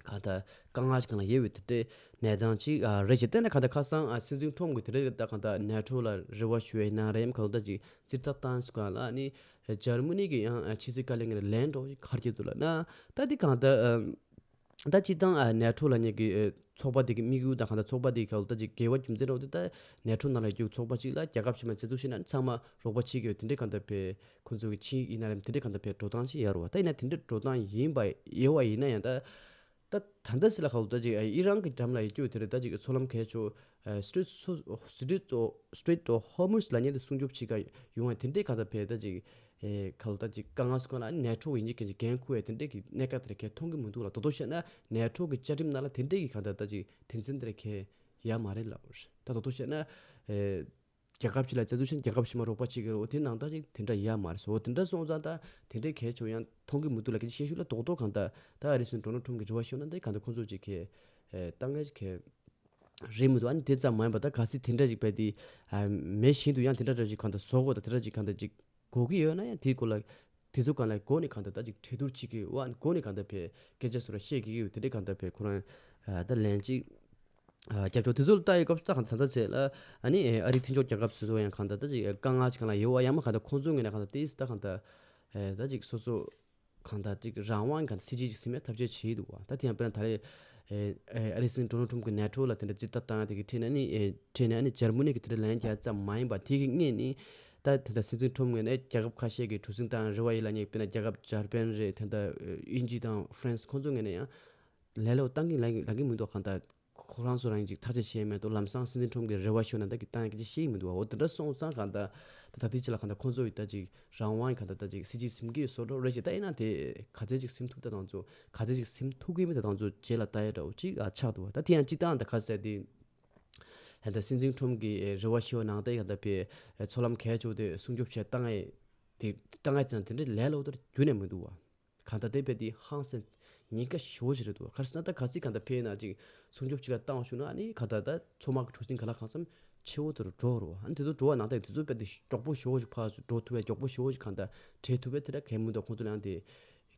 གང་ལྟར་དཀའ་ངལ་ཅིག་སྒང་ལ་ཡོད་པའི་དེ་འདྲའི་གནས་སྟངས་ཅིག་ཨ་རེད་ཅེས་བལྟས་ན་གང་ལྟར་ཁ་སང་ཨ་སྲིད་འཛིན་ཁྲོམ་གྱིས་དེ་འདྲའི་ད་གང་ལྟར་ནེ་ཊོ་ལ་རེ་བ་ཞུ་བའི་ནང་རེམ་གང་ལྟར་ཅིག་རྩིས་རྟགས་བཏང་སུ་གང་ལ་ཨ་ནི་འཇར་མ་ནི་གི་ཡང་ཨ་ཕྱི་སྲིད་བཀའ་བློན་ངེད་ལན་འགྲོ་ཞིག་གར་གྱི་འདུག་ལ་ན་ད་འདི་གང་ལྟར་ཨ་ད་སྤྱིར་བཏང་ཨ་ནེ་ཊོ་ལབ་མཁན་གྱི་ཨ་ཚོགས་པ་དེ་གི་དམིགས་ཡུལ་དང་གང་ལྟར་ཚོགས་པ་དེ་གི་གང་ལྟར་ཅིག་འགལ་བ་རྒྱུ་མཚན་འདྲ་བོ་དེ་ད་ནེ་ཊོ་ནང་ལ་ཡོད་རྒྱུ་ཚོགས་པ་གཅིག་ལ་རྒྱལ་ཁབ་གཞན་མ་རྩིས་འཛུགས་བྱས་ན་ཚང་མ་རོགས་པ་བྱེད་ཀྱི་ཡོད་དེ་འདྲའི་གང་ལྟར་བས་ཁོང་ཚོ་གི་ཕྱིན་ཡིན་ན་རེམ་དེ་འདྲའི་གང་ལྟར་བས་འགྲོ་སྟངས་ཅིག་ཡོད་རེད་བ། ད་ཡིན་ན་དེ་འདྲའི་འགྲོ་སྟངས་ཡིན་པ་ཡོད་བ་ཡིན་ན་ཡང་ད་ད་ད་ལྟ་སི་ལ་ཁ་ལོ་ད་ཅིག་ཨི་རན་གྱི་འགྲམ་ལ་ཡོད་རྒྱུ་དེ་རེད། ད་ཅིག་མཚོ་ལམ་གས་ཆོ་Strait of Hormuz ལ་ཉེ་དུ་སྲུང་སྐྱོབ་བྱེད་ཀ་ཡོང་བ་དེ་འདྲའི་གང་ལྟར་བས་ད་ཅིག་ཁ་ལོ་ད་ཅིག་དཀའ་ངལ་སོགས་ལ་ནེ་ཊོ་ཡིན་གྱི་གན་གྱི་འགན་འཁུར་བའི་དེ་འདྲའི་གི་གནད་འགག་དེ་རེད་ཁས་མཐོང་གི་མི་འདུག་ལ། དོ་དོ་བཤད་ན་ནེ་ཊོ་གི་བཅའ་ཁྲིམས་ནང་ལ་དེ་འདྲའི་གི་གང་ལྟར་ད་ཅིག་དོན་ཚན་དེ་རེད་ཁས་ཡ་མ་རེད་ལ། ད་དོ་དོ་བཤད་ན་རྒྱལ་ཁབ་ཅིག་ལ་རྩ་འཛུགས་བྱས་ན་རྒྱལ་ཁབ་ཕྱི་མ་རོགས་པ་བྱེད་ཀྱི་རེད། འོ་དེ་ནང་ད་ཅིག་དེ་འདྲ་ཡ་མ་རེད་སོ། འོ་དེ་འདྲ་སོང་ཙང་ད་དེ་འདྲའི་གལ་ཆེ་བ་ཡང་མཐོང་གི་མི་འདུག་ལ། གལ་ཆེ་ཤོས་ལ་རྡོག་རྡོག་གང་ལྟར་ད་ཨ་རི་སྲིད་འཛིན་ཌོ་ནལ་ཊམ་གྱི་རེ་བ་ཤོར་ན་འདི་གང་ལྟར་ཁོང་ཚོ་ཅིག་གི་ཨེ་ལྟ་མཁན་ཅིག་གི་རེད་མི་འདུག་ཨ་ནི་དེ་ཙམ་མ་ཡིན་པ་ད་གལ་སྲིད་དེ་འདྲ་ཅིག་བས་དེ་ཨ་མེད་བཞིན་དུ་ཡང་དེ་འདྲ་འདྲ་ཅིག་གང་ལྟར་བཟོ་དགོས་ད་དེ་འདྲ་ཅིག་གང་ལྟར་ཅིག་དགོས་ཀྱི་ཡོད་ན་ཡང་དེའི་སྐོར་ལ་དེ་ཚོ་གང་ལ་སྒོ་ནས་གང་ལྟར་ད་ཅིག་གྲོས་བསྡུར་བྱེད་ཀྱི་ཡོད་ཨ་ནི་སྒོ་ནས་གང་ལྟར་བས་སྐད་ཆ་བཟོ་ར་བཤད་ཀྱི་ཡོད་དེ་འདྲ་གང་ལྟར་བས་ཁོ་རང་ཨ་ད་ལན་ཅིག་ཨ་རྒྱབ་སྐྱོར་དེ་ཚོ་ལ་ལྟ་ཡི་སྐབས་སུ་ད་གང་ད་ལྟ་ཚེ་ལ་ཨ་ནི་ཨ་རིའི་མཐུན་ཕྱོགས་རྒྱལ་ཁབ་སོ་སོ་ཡང་གང་ད་ལྟ་ཅིག་དཀའ་ངལ་ཅིག་གང་ལ་ཡོད་བ་ཡང་མ་གང་ད་ཁོང་ཚོའི་ངོས་ནས་གང་ད་ཏིས་ད་གང་ད་ཨེ་ད་ཅིག་སོ་སོ་གང་ད་ཅིག་རང་དབང་གང་ད་སྲིད་ཇུས་ཅིག་སིམ་ཡ་ཐབས་ཤེས་བྱེད་འདུག་བ། ད་དེ་ཡང་དཔེར་ན་ད་རེས་ཨེ་ཨེ་ཨ་རིའི་སྲིད་འཛིན་ཌོ་ནལ་ཊམ་གི་ནེ་ཊོ་ལ་དེ་འདྲ་རྩིས་ལྟ་བཏང་ཡ་དེ་གི་ཁྲིད་ནས་ནི་ཨེ་ཁྲིད་ནས་ཨ་ནི་འཇར་མ་ནི་གི་དེ་འདྲ་ལན་རྒྱག་ཙམ་མ་ཡིན་པ་དེ་གི་སྔས་ནི་ད་དེ་ད་སྲིད་འཛིན་ཊམ་ངོས་ནས་རྒྱལ་ཁབ་ཁ་ཤས་ཀྱི་གྲུ་གཟིངས་བཏང་རེ་བ་ཡིན་ལ་ཉེ་དཔེར་ན་རྒྱལ་ཁབ་འཇར་པན་རེད། དེ་འདྲ་དབྱིན་ཇི་དང་ཧྥ་རན་སི་ཁོང་ཚོ་ངོས་ནས་ཡང་ལས་སླ་པོ་བཏང་གི་ལ་ལ་གི་མི་འདུག་གང་ལྟར་ཁོ་རང་ཚོ་རང་ཅིག་ཐག་གཅོད་བྱས་མེད་དོ། ལམ་སང་སྲིད་འཛིན་ཁྲོམ་གྱི་རེ་བ་ཤོར་ན་ད་གི་བཏང་ཡ་གི་ཅིག་ཤེས་ཀྱི་མི་འདུག་བ། འོ་དེ་འདྲ་སོང་ཙང་གང་ལྟར་ད་ད་ལྟའི་ཆ་ལ་གང་ལྟར་ཁོ་ཚོ་ཡི་ད་ཅིག་རང་དབང་གང་ལྟར་ད་ཅིག་སྲིད་ཇུས་སིམ་གི་བཟོ་འདྲ་རེད་ཅེས་ད་ཡིན་ན་དེ་ག་ཚད་ཅིག་སིམ་ཐུབ་ད་དང་ཚོ་ག་ཚད་ཅིག་སིམ་ཐུབ་གི་མེད་ད་དང་ཚོ་རྗེས་ལ་ལྟ་ཡ་འདྲ་བོ་ཅིག་ཨ་ཆགས་འདུག་བ། ད་དེ་ཡང་སྤྱི་བཏང་ད་ག་ཟེར་དེ་ད་ལྟ་སྲིད་འཛིན་ཁྲོམ་གྱི་རེ་བ་ཤོར་ནང་ད་ཡི་གང་ལྟར་བའི་མཚོ་ལམ་གས་ཆོག་དེ་སྲུང་སྐྱོབ་བྱས་བཏང་ཡ་དེ་བཏང་ཡ་དེ་དང་དེ་འདྲའི་ལས་སླ་པོ་ད་རྒྱུན་ནས་མི་འདུག་བ། གང་ལྟར་དེ་བས་དེ་ཧང་སང་ཉེན་ཁ་ཞེ་པོ་ཞིག་རེད་འདུག་ག་རེ་ཟེར་ན་ད་ག་ཚིག་གང་ལྟར་ཕེ་ན་ཅིག་སྲུང་སྐྱོབ་ཅིག་ལ་བཏང་བ་བྱུང་ན་ཨ་ནི་གང་ལྟར་ད་མཚོ་དམག་གི་གྲུ་གཟིངས་ག་ལ་གང་འཚམ་ཆེ་བོ་དེ་རུ་འགྲོ་རུ་ཨ་ནི་དེ་ཚོ་འགྲོ་བ་ནང་ད་དེ་ཚོ་བས་དེ་མགྱོགས་པོ་ཞེ་པོ་ཞིག་ཕར་ཚུར་འགྲོ་ཐུབ་པས་མགྱོགས་པོ་ཞེ་པོ་ཞིག་གང་ལྟར་བྲལ་ཐུབ་པས་དེ་འདྲ་གལ་མི་འདུག་ཁོང་ཚོ་ལ་ཡང་དེ་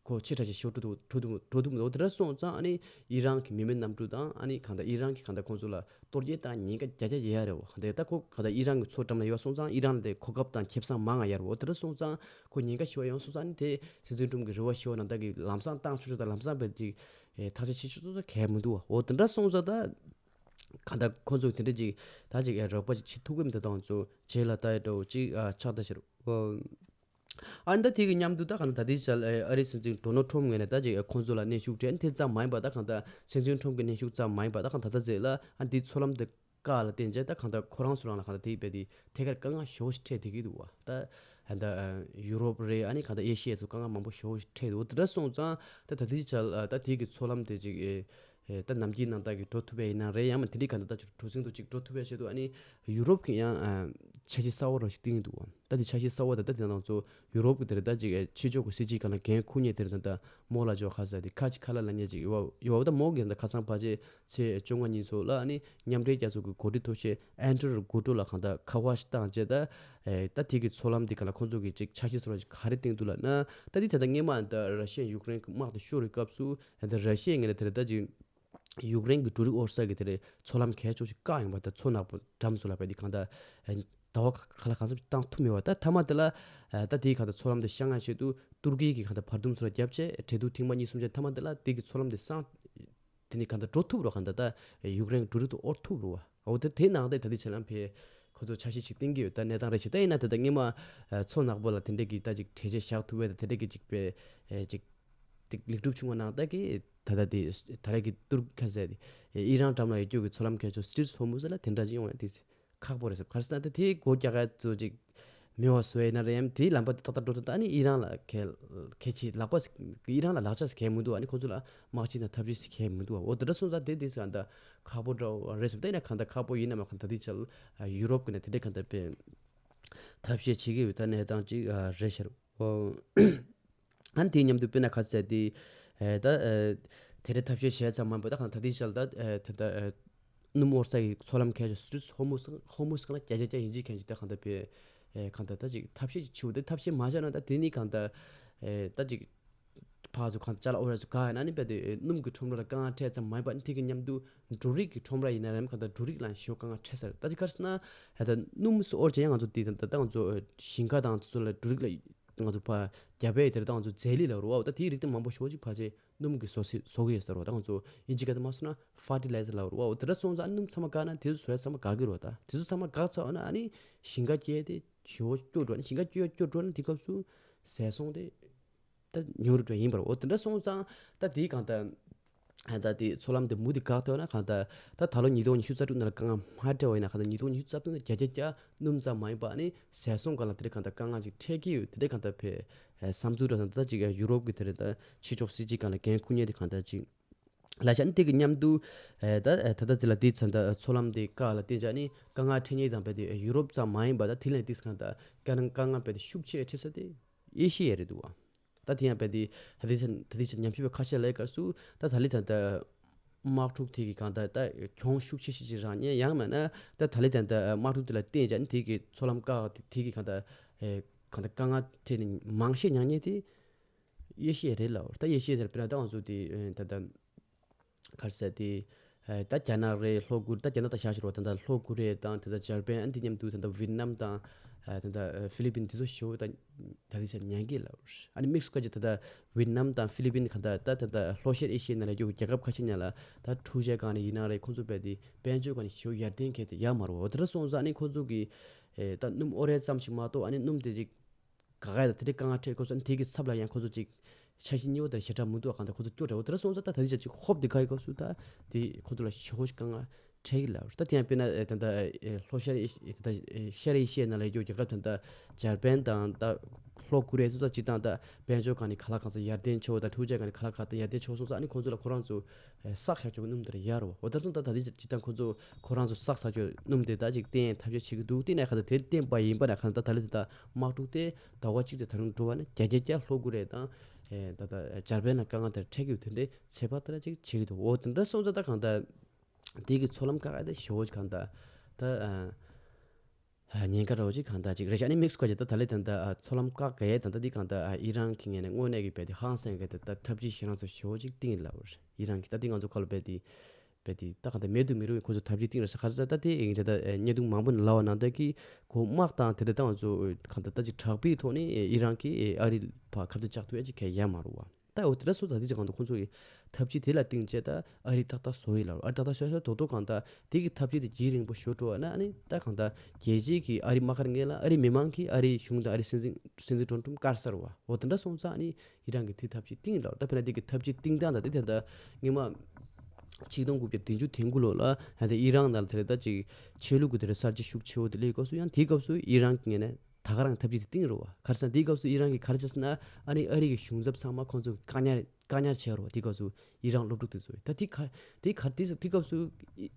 ཁོ་ཆེ་ཕྲ་ཞིག་ཞེ་པོ་འགྲོ་ཐུབ་འགྲོ་ཐུབ་འགྲོ་ཐུབ་མི་འདུག་དེ་འདྲ་སོང་ཙང་ཨ་ནི་ཨི་རན་གྱི་མི་མེད་གནམ་གྲུ་དང་ཨ་ནི་གང་ལྟར་ཨི་རན་གྱི་གང་ལྟར་ཁོང་ཚོ་ལ་གཏོར་སྐྱོན་བཏང་ཉེན་ཁ་བརྒྱ་ཆ་བརྒྱ་ཡོད་རེད་བ། དེ་ལྟ་ཁོ་ག་ད་ཨི་རན་གྱི་མཚོ་འགྲམ་ལ་ཡོད་སོང་ཙང་ཨི་རན་ལ་དེ་གོ་སྐབས་དང་ཁེ་བཟང་མང་ང་ཡོད་རེད་བ། དེ་འདྲ་སོང་ཙང་ཁོ་ཉེན་ཁ་ཞེ་པོ་ཡོང་སོང་ཙང་ཨ་ནི་དེ་སྲིད་འཛིན་ཁྲོམ་གྱི་རེ་བ་ཞེ་པོ་ནང་ལྟ་གི་ལམ་སང་བཏང་ཆོག་ཆོག་དང་ལམ་སང་བས་ཅིག་ཐག་གཅོད་བྱེད་ཆོག་ཆོག་གལ་མི་འདུག་བ། འོ་དེ་འདྲ་སོང་ཙང་ད་ག་ད་ཁོ་ཚོ་དེ་འདྲ་ཅིག་ད་ཅིག་རོགས་པ་ཅིག་བྱེད་ཐུབ་ཀྱི་མི་འདུག་དང་ཚོ་རྗེས་ལ་ལྟ་ཡ་འདྲ་བོ་ཅིག་ཆགས་ད་ཤར། ཨ་ནི་ད་དེ་གི་མཉམ་དུ་ད་གང་ལྟར་ད་ལྟའི་ཆར་ཨ་རིའི་སྲིད་འཛིན་ཌོ་ནལ་ཊམ་ངོས་ནས་ད་ཅིག་ཁོང་ཚོ་ལ་གནོན་ཤུགས་སྤྲད་དེ་ཙམ་མ་ཡིན་པ་ད་གང་ལྟར་སྲིད་འཛིན་ཊམ་གྱི་གནོན་ཤུགས་ཙམ་མ་ཡིན་པ་ད་གང་ལྟར་ད་ཟེར་ལ་ཨ་འདི་མཚོ་ལམ་དེ་བཀག་ལ་བརྟེན་བྱས་ད་གང་ལྟར་ཁོ་རང་ཚོ་རང་ལ་གང་ལྟར་དེ་བས་དེ་ཐད་ཀར་དཀའ་ངལ་ཞེ་པོ་ཞིག་འཕྲད་བསྡད་ཀྱི་འདུག་བ། ད་ཨ་ད་ཡུ་རོབ་རེད་ཨ་ནི་གང་ལྟར་ཨེ་ཤི་ཡའི་ཚོ་དཀའ་ངལ་མང་པོ་ཞེ་པོ་ཞིག་འཕྲད་འདུག་དེ་འདྲ་སོང་ཙང་ད་ད་ལྟའི་ཆར་ཨ་ད་དེ་གི་མཚོ་ལམ་དེ་ཅིག་ཨེ། ད་ནམ་རྒྱུན་ནང་ལྟར་གྱི་འགྲོ་ཐུབ་པ་ཡིན་ན་རེད། ཡང་མིན་དེ་འདྲའི་ག་འདྲ་ད་ཅིག་གྲུ་གཟིངས་དུ་ཅིག་འགྲོ་ཐུབ་པའི་ཆེད་དུ་ཨ་ནི་ཡུ་རོབ་ཀྱི་ཡང་འཆར་གཞི་གསར་པ་རང་ཞིག་བཏིང་གི་འདུག་ད་དེ་འཆར་གཞི་གསར་པ་ད་ལྟ་དེ་ནང་ཚོ་ཡུ་རོབ་ཀྱི་དེ་རེད་ད་ཅིག་ཕྱི་ཕྱོགས་ཀྱི་སྲིད་ཇུས་སྒང་ལ་འགན་འཁུར་མཁན་དེ་རེད་ད་མོ་ལ་ཇོ་ཁ་ས་དེ་ཁ་ཅིག་ཁ་ལ་ལ་ཉེ་ཅིག་ཡོད་ཡོད་ད་མོ་གི་ད་ཁ་སང་ཕལ་ཆེར་ཚེས་བཅོ་ལྔ་ཉིན་ཚོ་ལ་ཨ་ནི་མཉམ་འབྲེལ་རྒྱལ་ཚོགས་ཀྱི་འགོ་ཁྲིད་ཐུགས་ཞེ་ཨན་ཏྲི་རུ་གུ་ཏོ་ལ་གང་ལྟར་ཁ་པར་ཞིག་བཏང་རྗེས་ད་ད་དེ་གི་མཚོ་ལམ་དེ་ག་ལ་ཁོང་ཚོ་གི་ཅིག་འཆར་གཞི་བཟོ་འདྲ་ཅིག་ག་རེ་བཏིང་འདུག་ལབ་ན་ད་དེ་ད་ལྟ་སྔས་མ་ད་ར་ཤི་ཡ་ཡུཀ་རེན་གྱི་དམག་དེ་ཤོར་བའི་སྐབས་སུ། ད་ར་ཤི་ཡའི་ངོས་ནས་དེ་རེད་ད་ཅིག་ཡུཀ་རེན་གྱི་འབྲུ་རིགས་དབོར་ས་གི་དེ་རེད་མཚོ་ལམ་གས་ཆོག་ཅིག་བཀག་ཡོང་བ་ད་མཚོ་ནག་པོ་འགྲམ་སུ་ལ་བས་དེ་གང་ལྟར་ད་ ལ་ག་ལ་གང་འཚམ་བཏང་ཐུབ་མེད་པ། ད་མཐའ་མ་དེ་ལ་ད་དེའི་གང་ལྟར་མཚོ་ལམ་དེ་བཤང་ཡག་ཆེད་དུ་ཏུར་ཀི་གི་གང་ལྟར་བར་འདུམ་ཚུར་ལ་བརྒྱབ་བྱས། འབྲེལ་གཏུག་ཐེངས་མ་གཉིས་གསུམ་བྱས། མཐའ་མ་དེ་ལ་དེ་གི་མཚོ་ལམ་དེ་སངས། དེ་ནི་གང་ལྟར་འགྲོ་ཐུབ་རོགས། གང་ལྟར་ད་ཡུཀ་རེན་འབྲུ་རིགས་དུ་དབོར་ཐུབ་རོགས། འོ་དེ་དེ་ནང་དེ་ད་ལྟའི་ཆ་ལམ་ཕེ་ཁོ་ཚོ་འཆར་གཞི་ཅིག་བཏིང་གི་ཡོད། ད་གནས་སྟངས་རེ་ཞིག་ད་ཡིན་ན་དེ་ད་སྔོན་མ་མཚོ་ནག་པོ་ལ་དེ་འདྲས་ཀྱི་ད་ཅིག་གྲལ་ཆེ་བཞག་ཐུབ་པའི་ད་དེ་འདྲས་ཀྱི་ཅིག་པའི་ཅིག་ཅིག་ལེགས་གྲུབ་བྱུང་བ་ནང་ད་གི་ད་ད་དེ་ད་རེས་ཀྱི་ཏུར་ཁ་ཟེར་དེ་ཨི་རན་འགྲམ་ལ་ཡོད་རྒྱུ་གི་མཚོ་ལམ་ཁ་ཕྱོགས་སི་ཊི་རི་ཊི་ཧོར་མུ་ཟི་ལ་དེ་འདྲ་ཅིག་ཡོང་བ་དེ། ཁག་པོ་རེད་ཟེར། ག་རེ་ཟེར་ན་ད་དེའི་སྒོ་རྒྱག་ཡ་ཚོ་ཅིག་མེད་པ་བཟོ་ཡ་ན་རེད། ཡང་དེའི་ལམ་པ་དེ་ཏག་ཏག་འགྲོ་ཐུབ། ད་ནི་ཨི་རན་ལ་གལ་གལ་ཆེ་ལག་པ་ཟིག་ཨི་རན་ལ་ལག་ཆ་ཟིག་གལ་མི་འདུག་ཨ་ནི་ཁོ་ཚོ་ལ་དམག་སྤྱི་དང་འཐབ་ཇུས་ཟིག་གལ་མི་འདུག་འོ་དེ་འདྲ་སོང་ཙང་དེ་དེ་ཟིག་གང་ལྟར་ཁག་པོ་འདྲ་བོ་རེད་ཟེར། ད་ཡིན་ན་མ་གང་ལྟར་ཁག་པོ་ཡིན་ན་མ་གང་ལྟར་དེ་ཆ་ལ་ཡུ་རོབ་ཀྱི་ནས་དེ་འདྲའི་གང་ལྟར་པའི་ཐབས་ཤེས་བྱེད་ཀྱི་ཡོད། ད་གནས་སྟངས་ཅིག་རེད་ཤག་འོ། ཨ་ནི་དེའི་མཉམ་དུ་དཔེར་ན་ག་ཚད་དེ་ད་དེ་འདྲའི་ཐབས་ཤེས་བྱས་ཙམ་མ་ཡིན་པར་ད་གང་ད་དེའི་ཆ་ལ་ད་ད་ལྟ་སྣུམ་དབོར་ས་ཡི་མཚོ་ལམ་ཁ་ཕྱོགས་སི་ཊི་རི་ཊི་ཧོར་མུ་ཧོར་མུ་ཟི་གང་ལ་རྒྱ་རྒྱ་རྒྱ་ཡིན་གཅིག་མཁན་གཅིག་ད་གང་ད་པའི་གང་ད་ད་ཅིག་ཐབས་ཤེས་ཅིག་བྱེད་དེ། ཐབས་ཤེས་མ་བྱས་ན་ད་དེ་ནི་གང་ད་ད་ཅིག་ཕར་ཚུར་གང་ཅ་ལག་དབོར་ཡ་ཚོ་ག་ཡིན་ན་ནི་རྦད་དེ་སྣུམ་གྱི་ཁྲོམ་ར་ལ་དཀའ་ངལ་འཕྲད་ཙམ་མ་ཡིན་པ། ནི་དེ་གི་མཉམ་དུ་འབྲུ་རིགས་ཀྱི་ཁྲོམ་ར་ཡིན་ན་རེད། གང་ད་འབྲུ་རིགས་ལ་ཞེ་པོ་དཀའ་ངལ་འཕྲད་ས་རེད། ད་དེ་ག་རེ་ཟེར་ན་ད་སྣུམ་སོགས་དབོར་བྱས་ཡང་ང་ཚོ་དེ་ད་ད་ང་ཚོ་ཞིང་ཁ་དང་ཚོ་ལ་འབྲུ་རིགས་ལ་ང་ཚོ་ཕར་རྒྱབ་པའི་དེར་ད་ང་ཚོ་རྫས་ལི་ལབ་རེད་བ། ད་དེའི་རིགས་དེ་མང་པོ་ཞེ་པོ་ཅིག་ཕལ་ཆེར་སྣུམ་གྱིས་བཟོ་སྲིད་བཟོ་གི་ཡོད་ས་རེད་བ། ད་ང་ཚོ་ཨིན་ཇི་སྐད་དུ་མ་སོང་ན་ཕར་ཊི་ལའི་ཛར་ལབ་རེད་བ། འོ་དེ་འདྲ་སོང་ཙང་སྣུམ་ཚང་མ་བཀག་ན་དེ་ཚོ་བཟོ་ཡ་ཚང་མ་འགག་གི་རེད་བ། ད་དེ་ཚོ་ཚང་མ་འགག་ཚར་བ་ན་ཨ་ནི་ཞིང་ཁ་སྐྱེ་དེ་ཞེ་པོ་སྐྱོ་འགྲོ། ཨ་ནི་ཞིང་ཁ་སྐྱོ་སྐྱོ་འགྲོ་ན་དེ་སྐབས་སུ་ཟས་སོང་དེ་ད་ཉུང་རུ་འགྲོ་ཡིན་པ་རེད། འོ་དེ་འདྲ་སོང་ཙང་ད་དེའི་གང་ལྟར་ད་དེ་མཚོ་ལམ་དེ་མུ་མཐུད་བཀག་ཐུབ་ན་གང་ལྟར་ད་ད་ལོ་ཉིས་སྟོང་ཉི་ཤུ་རྩ་དྲུག་ནང་ལ་དཀའ་ངལ་མ་འཕྲད་པ་ཡིན་ན་གང་ལྟར་ཉིས་སྟོང་ཉི་ཤུ་རྩ་བདུན་ནང་བརྒྱ་ཆ་བརྒྱ་སྣུམ་ཙམ་མ་ཡིན་པ་ནི་ཟས་སོང་གང་ལ་དེ་འདྲའི་གང་ལྟར་དཀའ་ངལ་ཅིག་འཕྲད་ཀྱི་ཡོད། དེ་འདྲའི་གང་ལྟར་བས་བསམ་ཚུལ་འདྲ་དང་ད་ཅིག་ཡུ་རོབ་ཀྱི་དེ་རེད། ད་ཕྱི་ཕྱོགས་སྲིད་སྤྱི་སྒང་ལ་འགན་འཁུར་མཁན་དེ་གང་ལྟར་ཅིག་ལ་ཆ་ནི་དེ་གི་མཉམ་དུ་ད་ད་ལྟ་དེ་ལ་དེ་ཚོ་ད་མཚོ་ལམ་དེ་བཀག་ལ་བརྟེན་བྱས་ནི་དཀའ་ངལ་འཕྲད་མཁན་དང་བས་དེ་ཡུ་རོབ་ཙམ་མ་ཡིན་པ་ད་དེ་ལས་དེ་གང་ལྟར་དཀའ་ངལ་དཀའ་ངལ་བས་དེ་ཤུགས་ཆེ་འཕྲད་ས་དེ་ཨེ་ཤི་ཡ་རེད་འདུག་བ། ད་དེ་ཡང་རྦད་དེ་ད་ལྟའི་ཆར་ད་ལྟའི་ཆར་ཉམས་ཞིབ་པ་ཁ་ཤས་ལབ་སྐབས་སུ་ད་ད་ལྟའི་ད་ལྟ་དམག་འཁྲུག་དེ་གི་གང་ལྟར་ད་གྱོང་ཤུགས་ཆེ་ཤོས་ཅིག་རག་མཁན། ཡང་མིན་ན་ད་ད་ལྟའི་ད་ལྟ་དམག་འཁྲུག་དེ་ལ་བརྟེན་བྱས་ནས་དེ་གི་མཚོ་ལམ་བཀག་དེ་དེ་གི་གང་ལྟར་གང་ལྟར་དཀའ་ངལ་འཕྲད་ནས་མང་ཤས་མྱངས་མཁན་དེ་ཨེ་ཤི་ཡ་རེད་ལབ། ད་ཨེ་ཤི་ཡ་དེར་དཔེར་ན་ད་ང་ཚོ་དེ་ད་ལྟ་ག་རེ་ཟེར་དེ། ཨ་ད་རྒྱ་ནག་རེད། ལྷོ་ཀོ་རི་ད་རྒྱ་ནག་ད་བཞག་ཤོར་བ། ད་ད་ལྷོ་ཀོ་རི་ཡ་དང་ད་ད་འཇར་པན། ཨ་འདི་མཉམ་དུ་ད་ད་ཝེད་ནམ་དང་ཨ་ད་ད་ཨ་ཧྥི་ལི་པིན་འདི་ཚོ་ཞེ་པོ་ད་ད་ལྟའི་ཆར་མྱངས་ཀྱི་ལབ། ཨ་ནི་དམིགས་སུ་བཀར་གྱི་ད་ད་ཝེད་ནམ་དང་ཧྥི་ལི་པིན་གང་ལྟར་ད་ད་ད་ལྷོ་ཤར་ཨེ་ཤི་ཡའི་ནང་ལ་ཡོད་རྒྱལ་ཁབ་ཁ་ཤས་ཉག་ལ་ད་འཕྲུལ་ཆས་སྒང་ནས་ཡིན་ན་རེད། ཁོང་ཚོ་རྦད་དེ་དཔལ་འབྱོར་སྒང་ནས་ཞེ་པོ་ཡར་ལྡན་གྱི་དེ་ཡོད་མ་རེད་བ། འོ་དེ་འདྲ་སོང་ཙང་ཨ་ནི་ཁོང་ཚོ་གི་ཨེ་ད་སྣུམ་དབོར་ཡ་ཙམ་ཞིག་མ་གཏོགས་ཨ་ནི་སྣུམ་དེ་ཅིག་ག་ག་ཡ་ད་དེ་འདྲའི་དཀའ་ངལ་འཕྲད་སྐབས་སུ་ཨ་ནི་དེ་གི་ཚབ་ལ་ཡང་ཁོ་ཚོ་ཅིག་འཆར་གཞི་གཉིས་པ་དང་ཞེ་དྲག་མི་འདུག་གང་ལྟར་ཁོ་ཚོ་སྐྱོ་དྲགས། འོ་དེ་འདྲ་སོང་ཙང་ད་ད་ལྟའི་ཆར་ཅིག་ཧོབ་དེ་ག་ཡི་སྐབས་སུ་ད་དེ་ཁོ་ཚོ་ལ་ཞེ་པོ་ཞིག་དཀའ་ངལ་འཕྲད་ཀྱི་ལབ། ད་དེ་ཡང་དཔེར་ན་ཨེ་ད་ད་ཨེ་ལྷོ་ཤར་ཨེ་ཤི་ད་ད་ཨེ་ཤར་ཨེ་ཤི་ཡའི་ནང་ལ་ཡོད་རྒྱལ་ཁབ་ད་ད་འཇར་པན་དང་ད་ལྷོ་ཀོ་རི་ཡ་སོགས་སྤྱིར་བཏང་ད་དཔལ་འབྱོར་སྒང་ནས་ག་ལ་གང་འཚམ་ཡར་ལྡན་ཆེ་བ་དང་འཕྲུལ་ཆས་སྒང་ནས་ག་ལ་གང་འཚམ་ཡར་ལྡན་ཆེ་བ་སོང་ཙང་ཨ་ནི་ཁོ་ཚོ་ལ་ཁོ་རང་ཚོ་ཨེ་བསགས་བཞག་ཆོག་གི་སྣུམ་དེ་འདྲ་ཡོད་རེད་བ། འོ་དེ་འདྲ་སོང་ཙང་ད་ད་ལྟའི་སྤྱིར་བཏང་ཁོ་ཚོ་ཁོ་རང་ཚོ་བསགས་བཞག་ཆོག་སྣུམ་དེ་ད་ཅིག་བཏོན་ཐབས་ཤེས་བྱེད་ཀྱི་འདུག། དེ་ནས་གང་ལྟར་དེར་བརྟེན་པ་ཡིན་པ་ན་གང་ལྟར་ད་ལྟ་དེ་ད་དམག་འཁྲུག་དེ་ཟླ་བ་གཅིག་དེ་ད་རུང་འགྲོ་བ་ན་བརྒྱ་ཆ་བརྒྱ་ལྷོ་ཀོ་རི་ཡ་དང་ཨེ་ད་ད་འཇར་པན་ལ་དཀའ་ངལ་དེར་འཕྲད་ཀྱི་ཡོད། དེ་འདྲའི་ཚོད་དཔག་དེ་འདྲ་ཅིག་བྱེད་ཀྱི་འདུག། འོ་དེ་འདྲ་སོང་ཙང་ད་གང་ལྟར་དེ་གི་མཚོ་ལམ་བཀག་ཡ་དེ་ཞེ་པོ་ཅིག་གང་ལྟར་ད་ཨ། ཉེན་ཁ་འདྲ་བོ་ཅིག་གང་ལྟར་ཅིག་རེད་ཤག། ཨ་ནི་དམིགས་སུ་བཀར་བྱས་ད་ད་ལྟའི་ད་ལྟ་ཨ་མཚོ་ལམ་བཀག་གི་ད་ལྟ་འདི་གང་ལྟར་ཨ་ཨི་རན་གྱི་ངོས་ནས་དངོས་གནས་ཀྱི་རྦད་དེ་ཧང་སང་གི་ད་ད་ཐབས་ཇུས་ཞེ་དྲག་ཚོ་ཞེ་པོ་ཅིག་བཏིང་ཡོད་ལབ་རེད། ཨི་རན་གྱི་ད་འདི་ང་ཚོ་ཁ་ལ་རྦད་དེ་རྦད་དེ་ད་གང་ལྟར་མེད་དུ་མི་རུང་བའི་ཁོ་ཚོ་ཐབས་ཇུས་བཏིང་རེད་ཤག། ག་རེ་ཟེར་ད་དེ་ཨེ་ད་ལྟ་ཨེ་བརྙན་ཐུང་མང་པོ་ནས་ལབ་པ་ནང་ལྟར་གྱི་ཁོ་དམག་དང་དེ་འདྲ་ད་ང་ཚོ་གང་ལྟར་ད་ཅིག་དྲག་པོའི་ཐོག་ནས་ཨེ་ཨི་རན་གྱིས་ཨེ་ཨ་རི་ཕར་ཁ་གཏད་བཅག་ཐུབ་ཡ་ཅིག་གང་ཡང་ཡོད་མ་རེད་བ། ད་འོ་དེ་འདྲ་སོང་ཙང་དེ་ཅིག་གང་ལྟར་ཁོང་ཚོ་གི་ཐབས་ཇུས་དེ་ལ་བརྟེན་བྱས་ད་ཨ་རི་ཏག་ཏག་བཟོ་ཡི་ལབ། ཨ་རི་ཏག་ཏག་བཟོ་ས་དོ་དོ་གང་ལྟར་དེ་གི་ཐབས་ཇུས་དེ་ལྗིད་རིང་པོ་ཞེ་དྲག་འགྲོ་བ་ན་ཨ་ནི་ད་གང་ལྟར་རྒྱལ་སྤྱིའི་གི་ཨ་རི་དམག་སྒར་ངོས་ལ་ཨ་རི་མི་མང་གིས་ཨ་རིའི་གཞུང་དང་ཨ་རིའི་སྲིད་འཛིན་སྲིད་འཛིན་ཌོ་ནལ་ཊམ་དཀར་ས་རེད་བ། འོ་དེ་འདྲ་སོང་ཙང་ཨ་ནི་ཨི་རན་གྱིས་དེ་ཐབས་ཇུས་བཏིང་ཡི་ལབ། ད་དཔེར་ན་དེ་གི་ཐབས་ཇུས་བཏིང་སྟངས་དང་དེ་ད་ལྟ་སྔོན་མ་ཆིག་སྟོང་དགུ་བརྒྱ་བདུན་ཅུ་དོན་དགུ་ལོ་ལ་ད་ལྟ་ཨི་རན་ནང་ལ་དེ་རེད་ད་ཅིག་ཆོས་ལུགས་ཀྱི་དེ་རེད་གསར་བརྗེ་ཤུགས་ཆེ་བོ་དེ་སླེབས་སྐབས་སུ་ཡང་དེའི་སྐབས་སུ་ཨི་རན་གྱི་ངོས་ནས་ད་ག་རང་ཐབས་ཇུས་དེ་བཏིང་རེད་བ། ག་རེ་ཟེར་ན་དེའི་སྐབས་སུ་ཨི་རན་གྱིས་ག་རེ་བྱས་ཟེར་ན་ཨ་ནི་ཨ་རི་གི་གཞུང་ཚབ་ཚང་མ་ཁོང་ཚོ་བཀག་ཉར་བཀག་ཉར་བྱས་རེད་བ། དེའི་སྐབས་སུ་ཨི་རན་སློབ་ཕྲུག་དེ་ཚོ་ད་དེ་ག་དེ་ག་དེ་དེའི་སྐབས་སུ་ཨི་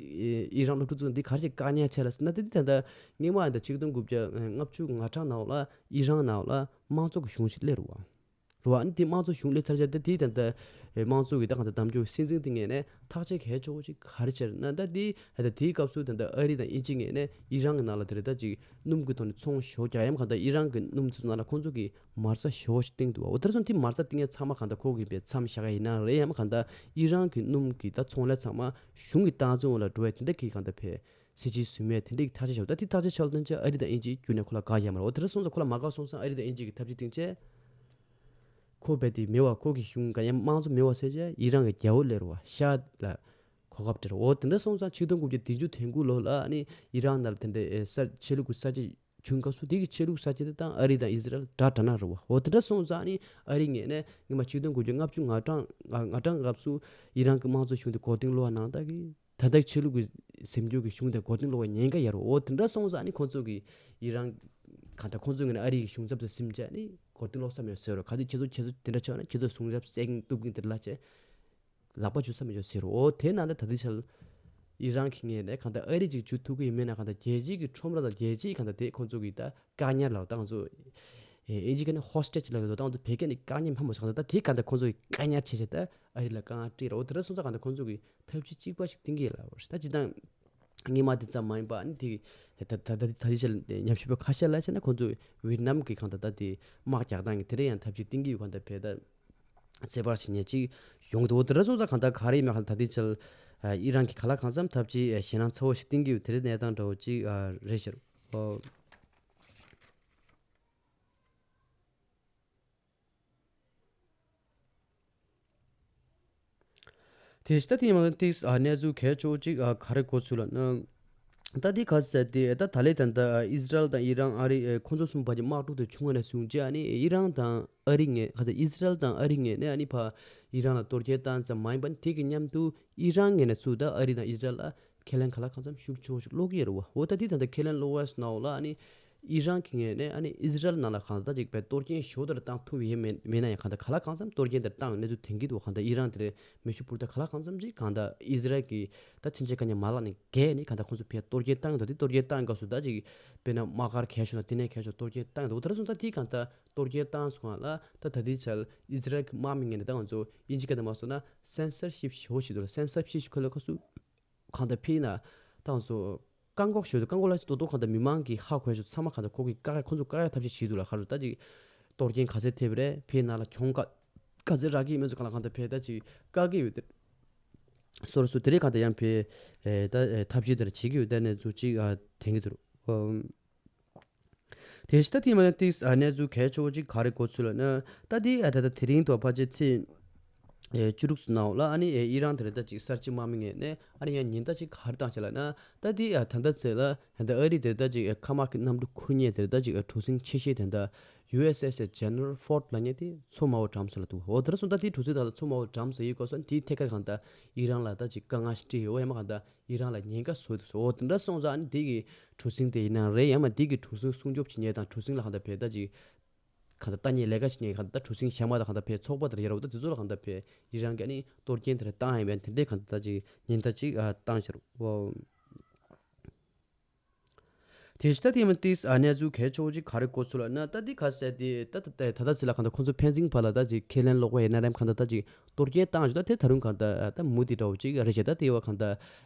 ཨི་རན་སློབ་ཕྲུག་ཚོ་འདི་ག་རེ་བྱས་བཀག་ཉར་བྱས་ལ་ཟེར་ན་དེ་དེ་ད་ལྟ་སྔོན་མ་ད་ཆིག་སྟོང་དགུ་བརྒྱ་ལྔ་བཅུ་ང་གྲངས་ནང་ལ་ཨི་རན་ནང་ལ་དམངས་གཙོ་གི་གཞུང་ཞིག་སླེབས་རེད་བ། རེད་བ། ཨ་ནི་དེ་དམངས་གཙོ་གཞུང་སླེབས་ཚར་རྗེས་དེ་དེའི་ད་ལྟ་དམངས་གཙོ་གི་ད་གང་ལྟར་གདམ་རྒྱུ་སྲིད་འཛིན་དེ་ངོས་ནས་ཐག་གཅོད་གལ་ཆེ་བོ་ཅིག་ག་རེ་བྱས་ན་ད་དེ་ད་ལྟ་དེའི་སྐབས་སུ་ད་ལྟ་ཨ་རི་དང་དབྱིན་ཇི་ངོས་ནས་ཨི་རན་གྱི་ནང་ལ་དེ་རེད་ད་ཅིག་སྣུམ་གྱི་ཐོག་ནས་ཚོང་ཞེ་པོ་རྒྱག་ཡ་མ་གང་ལྟར་ཨི་རན་གྱི་སྣུམ་ཚོ་ནང་ལ་ཁོང་ཚོ་གིས་མ་རྩ་ཞེ་པོ་ཞིག་བཏིང་འདུག་བ། འོ་དེར་སོང་དེ་མ་རྩ་བཏིང་ཡ་ཚང་མ་གང་ལྟར་ཁོ་གིས་པའི་མཚམས་བཞག་ཡ་ཡིན་ན་རེད་ཡ་མ་གང་ལྟར་ཨི་རན་གྱི་སྣུམ་གྱི་ད་ཚོང་ལས་ཚང་མ་གཞུང་གི་སྟངས་འཛིན་འོག་ལ་འགྲོ་ཡ་དེ་འདྲ་གི་གང་ལྟར་ཕེ་ སྲིད་ཇུས་བཟོས་མེད་དེ་འདྲའི་ཐག་གཅོད་བྱས་པ། ད་དེ་ཐག་གཅོད་བྱས་པ་དང་ཆ་ཨ་རི་དང་དབྱིན་ཇི་རྒྱུན་ནས་ཁོ་ལ་དགའ་ཡོད་མ་རེད། འོ་དེ་འདྲ་སོང་ཙང་ཁོ་ལ་མ་དགའ་སོང་ཙང་ཨ་རི་དང་དབྱིན་ཇི་གི་ཐབས་ཇུས་སྟེང་བྱས། ཁོ་རྦད་དེ་མེད་པ། ཁོ་གི་གཞུང་ག་ཡང་དམངས་གཙོ་མེད་པ་བྱས་བྱས་ཨི་རན་གྱི་རྒྱལ་པོ་སླེབས་རེད་བ། ཤཱ་ལ་གོ་སྐབས་སྤྲད་རེད། འོ་དེ་འདྲ་སོང་ཙང་ཆིག་སྟོང་དགུ་བརྒྱ་བདུན་ཅུ་དོན་དགུ་ལོ་ལ་ཨ་ནི་ཨི་རན་ནང་ལ་དེ་འདྲའི་ཨེ་གསར་ཆོས་ལུགས་ཀྱི་གསར་བརྗེ་བྱུང་སྐབས་སུ། དེ་གི་ཆོས་ལུགས་གསར་བརྗེ་དེ་དང་ཨ་རི་དང་ཨི་ཟི་རལ་དགྲ་དགྲ་ནག་རེད་བ། འོ་དེ་འདྲ་སོང་ཙང་ཨ་ནི་ཨ་རི་ངོས་ནས་སྔོན་མ་ཆིག་སྟོང་དགུ་བརྒྱ་ལྔ་བཅུ་ང་གྲངས་ང་ང་གྲངས་སྐབས་སུ་ཨི་རན་གྱི་དམངས་གཙོ་གཞུང་དེ་མགོ་རྟིང་སློག་པ་གནང་སྟངས་ཀྱིས། ད་ལྟ་ཆོས་ལུགས་ཀྱི་འཛིན་སྐྱོང་གི་གཞུང་དེ་མགོ་རྟིང་སློག་པའི་ཉེན་ཁ་ཡོད་རེད། འོ་དེ་འདྲ་སོང་ཙང་ཨ་ནི་ཁོང་ཚོ་གིས་ཨི་རན་གང་ལྟར་ཁོང་ཚོ་ངོས་ནས་ཨ་རི་ཡི་གཞུང་ཚབ་དེ་ཟིན་བྱས་ནི་མགོ་རྟིང་སློག་ས་མེད་ཟེར་རོ། ག་ཚོད་ཁྱེད་ཚོ་ཁྱེད་ཚོ་དེ་འདྲ་ཆགས་ན་ཁྱེད་ཚོ་གཞུང་ཚབ་བསད་གཏུབ་གིན་དེ་ལ་བྱས་ལག་པ་འཇུ་ས་མེད་ཟེར་རོ། འོ་དེ་ནང་ལ་ད་ལྟའི་ཆར་ཨི་རན་གྱི་ངོས་ནས་གང་ལྟར་ཨ་རི་ཅིག་འཇུ་ཐུབ་ཀྱི་ཡོད་མེད་ན། གང་ལྟར་རྒྱལ་སྤྱིའི་གི་ཁྲོམ་ར་དང་རྒྱལ་སྤྱིའི་གང་ལྟར་དེ་ཁོང་ཚོ་གིས་ད་བཀག་ཉར་ལ་ད་ང་ཚོ་ཨེ་ཨིན་ཇི་སྐད་ནས་ཧོ་སི་ཊེཇ་ལབ་ཡོད་དོ། ད་ང་ཚོ་བོད་སྐད་ནས་བཀག་ཉར་མ་མོ་ཟེར། གང་ལྟར་ད་དེ་གང་ལྟར་ཁོང་ཚོ་གིས་བཀག་ཉར་བྱས་བྱས་ད་ཨ་རི་ལ་དཀའ་ངལ་སྤྲད་རེད། འོ་དེ་འདྲ་སོང་ཙང་གང་ལྟར་ཁོང་ཚོ་གིས་ཐབས་ཇུས་གཅིག་པ་ཞིག་བཏིང་གི་ཡོད་ལབ་རེད། ད་སྤྱིར་བཏང་སྔོན་མ་དེ་ཙམ་མ་ཡིན་པ་ཨ་ནི་དེ་ད་ད་ད་ད་ལྟའི་ཆར་ཉམས་ཞིབ་པ་ཁ་ཤས་ལ་བྱས་ན་ཁོང་ཚོས་ཝེ་ཏི་ནམ་གྱི་གང་ལྟར་ད་དེ་དམག་རྒྱག་སྟངས་ཀྱི་དེ་འདྲ་ཡང་ཐབས་ཇུས་བཏིང་གི་ཡོད། གང་ལྟར་བོད་ད་ཚོད་དཔག་བྱེད་མཁན་ཅིག་ཡོང་གི་འདུག་འོ་དེ་འདྲ་སོང་ཙང་གང་ལྟར་ག་རེ་ཡིན་མིན་གང་ལྟར་ད་ལྟའི་ཆར་ཨི་རན་གྱིས་གང་ལ་གང་འཚམ་ཐབས་ཇུས་ཞེད་སྣང་ཚ་བོ་ཞིག་བཏིང་གི་ཡོད། དེ་འདྲའི་གནས་སྟངས་འདྲ་བོ་ཅིག་རེད་ཤག་འོ། དེ་ད་ཐེངས་མ་ཏིག་ཨ་གནས་ཚུལ་གལ་ཆེ་བོ་གཅིག་ཨ་ག་རེ་གོ་ཚུལ་ལ་ན། ད་དེ་ག་ཟེར་ཏེ་ད་ད་ལས་ད་ད་ཨི་ཟི་རལ་དང་ཨི་རན་ཨ་རི་ཨེ་ཁོང་ཚོ་གསུམ་བར་གྱི་དམག་འཁྲུག་དེ་བྱུང་བ་ནས་བཟུང་སྤྱི་ཨ་ནི་ཨི་རན་དང་ཨ་རི་ངོས་ག་ཚོད་ཨི་ཟི་རལ་དང་ཨ་རི་ངོས་ནས་ཨ་ནི་ཕ་ཨི་རན་ལ་གཏོར་སྐྱོན་བཏང་ཙམ་མ་ཡིན་པ་ནི་དེ་གི་མཉམ་དུ་ཨི་རན་ངོས་ནས་ཚུར་ད་ཨ་རི་དང་ཨི་ཟི་རལ་ལ་ཁས་ལེན་ག་ལ་གང་འཚམ་ཤུགས་ཆེ་བོ་ཞིག་སློག་གི་ཡོད་རེད་བ། འོ་ད་དེ་ད་ད་ཁས་ལེན་སློག་པའི་ནང་ལ་ཨ་ནི། ཨི་རན་གྱི་ངོས་ནས་ཨ་ནི་ཨི་ཟི་རལ་ནང་ལ་གང་ལྟར་ཅིག་བས་གཏོར་སྐྱོན་ཞོ་དེར་བཏང་ཐུབ་ཡོད་མེད་མེད་ན་ཡང་གང་ལྟར་ག་ལ་གང་འཚམ་གཏོར་སྐྱོན་དེར་བཏང་གནས་ཚུལ་ཐོན་གྱི་འདུག་གང་ལྟར་ཨི་རན་དེར་མེ་ཤུགས་འཕུར་མདའ་ག་ལ་གང་འཚམ་ཅིག་གང་ལྟར་ཨི་ཟི་རལ་གྱི་ད་ཕྱིན་ཆད་ག་ནས་མ་ལག་ནས་བརྒལ་ནས་གང་ལྟར་ཁོང་ཚོ་ཕར་གཏོར་སྐྱོན་བཏང་གི་འདུག་དེ་གཏོར་སྐྱོན་བཏང་སྐབས་སུ་ད་ཅིག་དཔེར་ན་དམག་སྒར་གས་ཤོར་ན་དེ་ནས་གས་ཤོར་གཏོར་སྐྱོན་བཏང་གི་འདུག་དེ་ར་སོང་ད་དེ་གང་ལྟར་གཏོར་སྐྱོན་བཏང་སོང་ལ་ད་ད་ལྟའི་ཆར་ཨི་ཟི་རལ་གྱི་དམག་མི་ངོས་ནས་ད་ང་ཚོ་དབྱིན་ཇི་སྐད་ནས་མ་སོང་ན་སེན་སར་ཤིབ་ཞེ་པོ་ཞིག་འདུག་ལ། སེན་སར་ཤིབ་ཁོ་ལ་ཁ་སུ། གང་ལྟར་ཕྱིན་ན་ད་ང་ཚོ་བཀག་འགོག་ཞུ་དུས་བཀག་འགོག་ལ་ཅིག་ཏོག་ཏོག་གང་ལྟར་མི་མང་གིས་ཧ་གོ་ཡ་ཞུ་ཚང་མ་གང་ལྟར་ཁོ་གིས་བཀག་ཡ་ཁོང་ཚོ་བཀག་ཡ་ཐབས་ཤེས་བྱེད་འདུག་ལ། ཁ་རུ་ད་ཅིག་གཏོར་སྐྱོན་ག་ཚད་ཐེབས་རེད། ཕའི་ནང་ལ་གྱོང་ག་ག་ཚད་རག་གི་ཡོད་མེད་ཚོ་གང་ལ་གང་ལྟར་ཕའི་ད་ཅིག་བཀག་གི་ཡོད་དེ། སོ་སོ་དེ་རིང་གང་ལྟར་ཡང་ཕའི་ད་ཐབས་ཤེས་དེར་བྱེད་ཀྱི་ཡོད་དེ་གནས་ཚུལ་ཅིག་དེང་གི་འདུག་དེ་ཕྱི་ད་ཐེངས་མ་ཡང་ཏིག་གནས་ཚུལ་གལ་ཆེ་བོ་ཅིག་ག་རེ་གོ་ཚུལ་ལ་ན། ད་དེ་ད་ལྟ་དེ་རིང་དུ་ཕལ་ཆེར་ཚེས་བཅུ་དྲུག་ཙམ་ནང་ལ་ཨ་ནི་ཨི་རན་དེར་ད་ཅིག་གསར་བརྗེ་དམག་མི་ངོས་ནས་ཨ་ནི་ཡང་ཉེན་བརྡ་ཅིག་ག་རེ་བཏང་བྱས་ལ་ན། ད་དེ་ད་ལྟ་ཚེ་ལ་ད་ཨ་རི་དེར་ད་ཅིག་མཁའ་དམག་གི་གནམ་གྲུ་ཁུར་མཁན་དེར་ད་ཅིག་གྲུ་གཟིངས་ཆེ་ཤོས་དེ་ད་ཡུ་ཨེས་ཨེས་ཨེ་ཇེ་ནེ་རལ་ཧྥོར་ཌི་ལབ་མཁན་དེ་མཚོ་དམར་པོ་འགྲམ་ས་ལ་འདུག་འོ་དེ་འདྲ་སོང་ད་དེ་གྲུ་གཟིངས་ད་ལ་མཚོ་དམར་པོ་འགྲམ་ས་ཡོད་སྐབས་སུ་དེའི་ཐད་ཀར་གང་ལྟར་ཨི་རན་ལ་ད་ཅིག་དཀའ་ངལ་ཞིག་འཕྲད་ཡོད། འོ་ཡང་མ་གང་ལྟར་ཨི་རན་ལ་ཉེན་ཁ་བཟོས་འདུག་ཟེར། འོ་དེ་འདྲ་སོང་ཙང་ཨ་ནི་དེ་གི་གྲུ་གཟིངས་དེ་ཡིན་ན་རེད། ཡང་མ་དེ་གི་གྲུ་གཟིངས་སྲུང་སྐྱོབ་བྱེད་མཁན་དང་གྲུ་གཟིངས་ལ་གང་ལྟར་ཕེ་ད་ཅིག་གང་ལྟར་ལྟ་མཁན་ལས་ཀ་བྱེད་མཁན་གང་ལྟར་གྲུ་གཟིངས་གཞན་པ་དང་གང་ལྟར་ཕེ་ཚོགས་པ་དེར་ཡོད་རེད། འོ་ད་དེ་ཚོ་ལ་གང་ལྟར་ཕེ་ཨི་རན་གྱི་ཨ་ནི་གཏོར་སྐྱོན་དེ་རེད་བཏང་ཡིན་པས་དེ་འདྲའི་གང་ལྟར་ད་ཅིག་ཉེན་བརྡ་ཅིག་ཨ་བཏང་ཤར་འོ། དེ་ཕྱི་ད་ཐེངས་མ་ཏིག་ཨ་གནས་ཚུལ་གལ་ཆེ་བོ་ཅིག་ག་རེ་གོ་ཚུལ་ལ་ན། ད་འདི་ག་ཟེར་དེ་ད་ད་ད་ད་ཚེ་ལ་གང་ལྟར་ཁོང་ཚོ་ཕན་ཚུན་བར་ལ་ད་ཅིག་ཁས་ལེན་ལོག་པ་ཡིན་ན་རེམ་གང་ལྟར་ད་ཅིག་གཏོར་སྐྱོན་བཏང་ཞུ་ད་དེ་ད་རུང་གང་ལྟར་ད་མུ་མཐུད་འདྲ་བོ་ཅིག་རེད་ཤག་ད་དེ་བ་གང་ལྟར་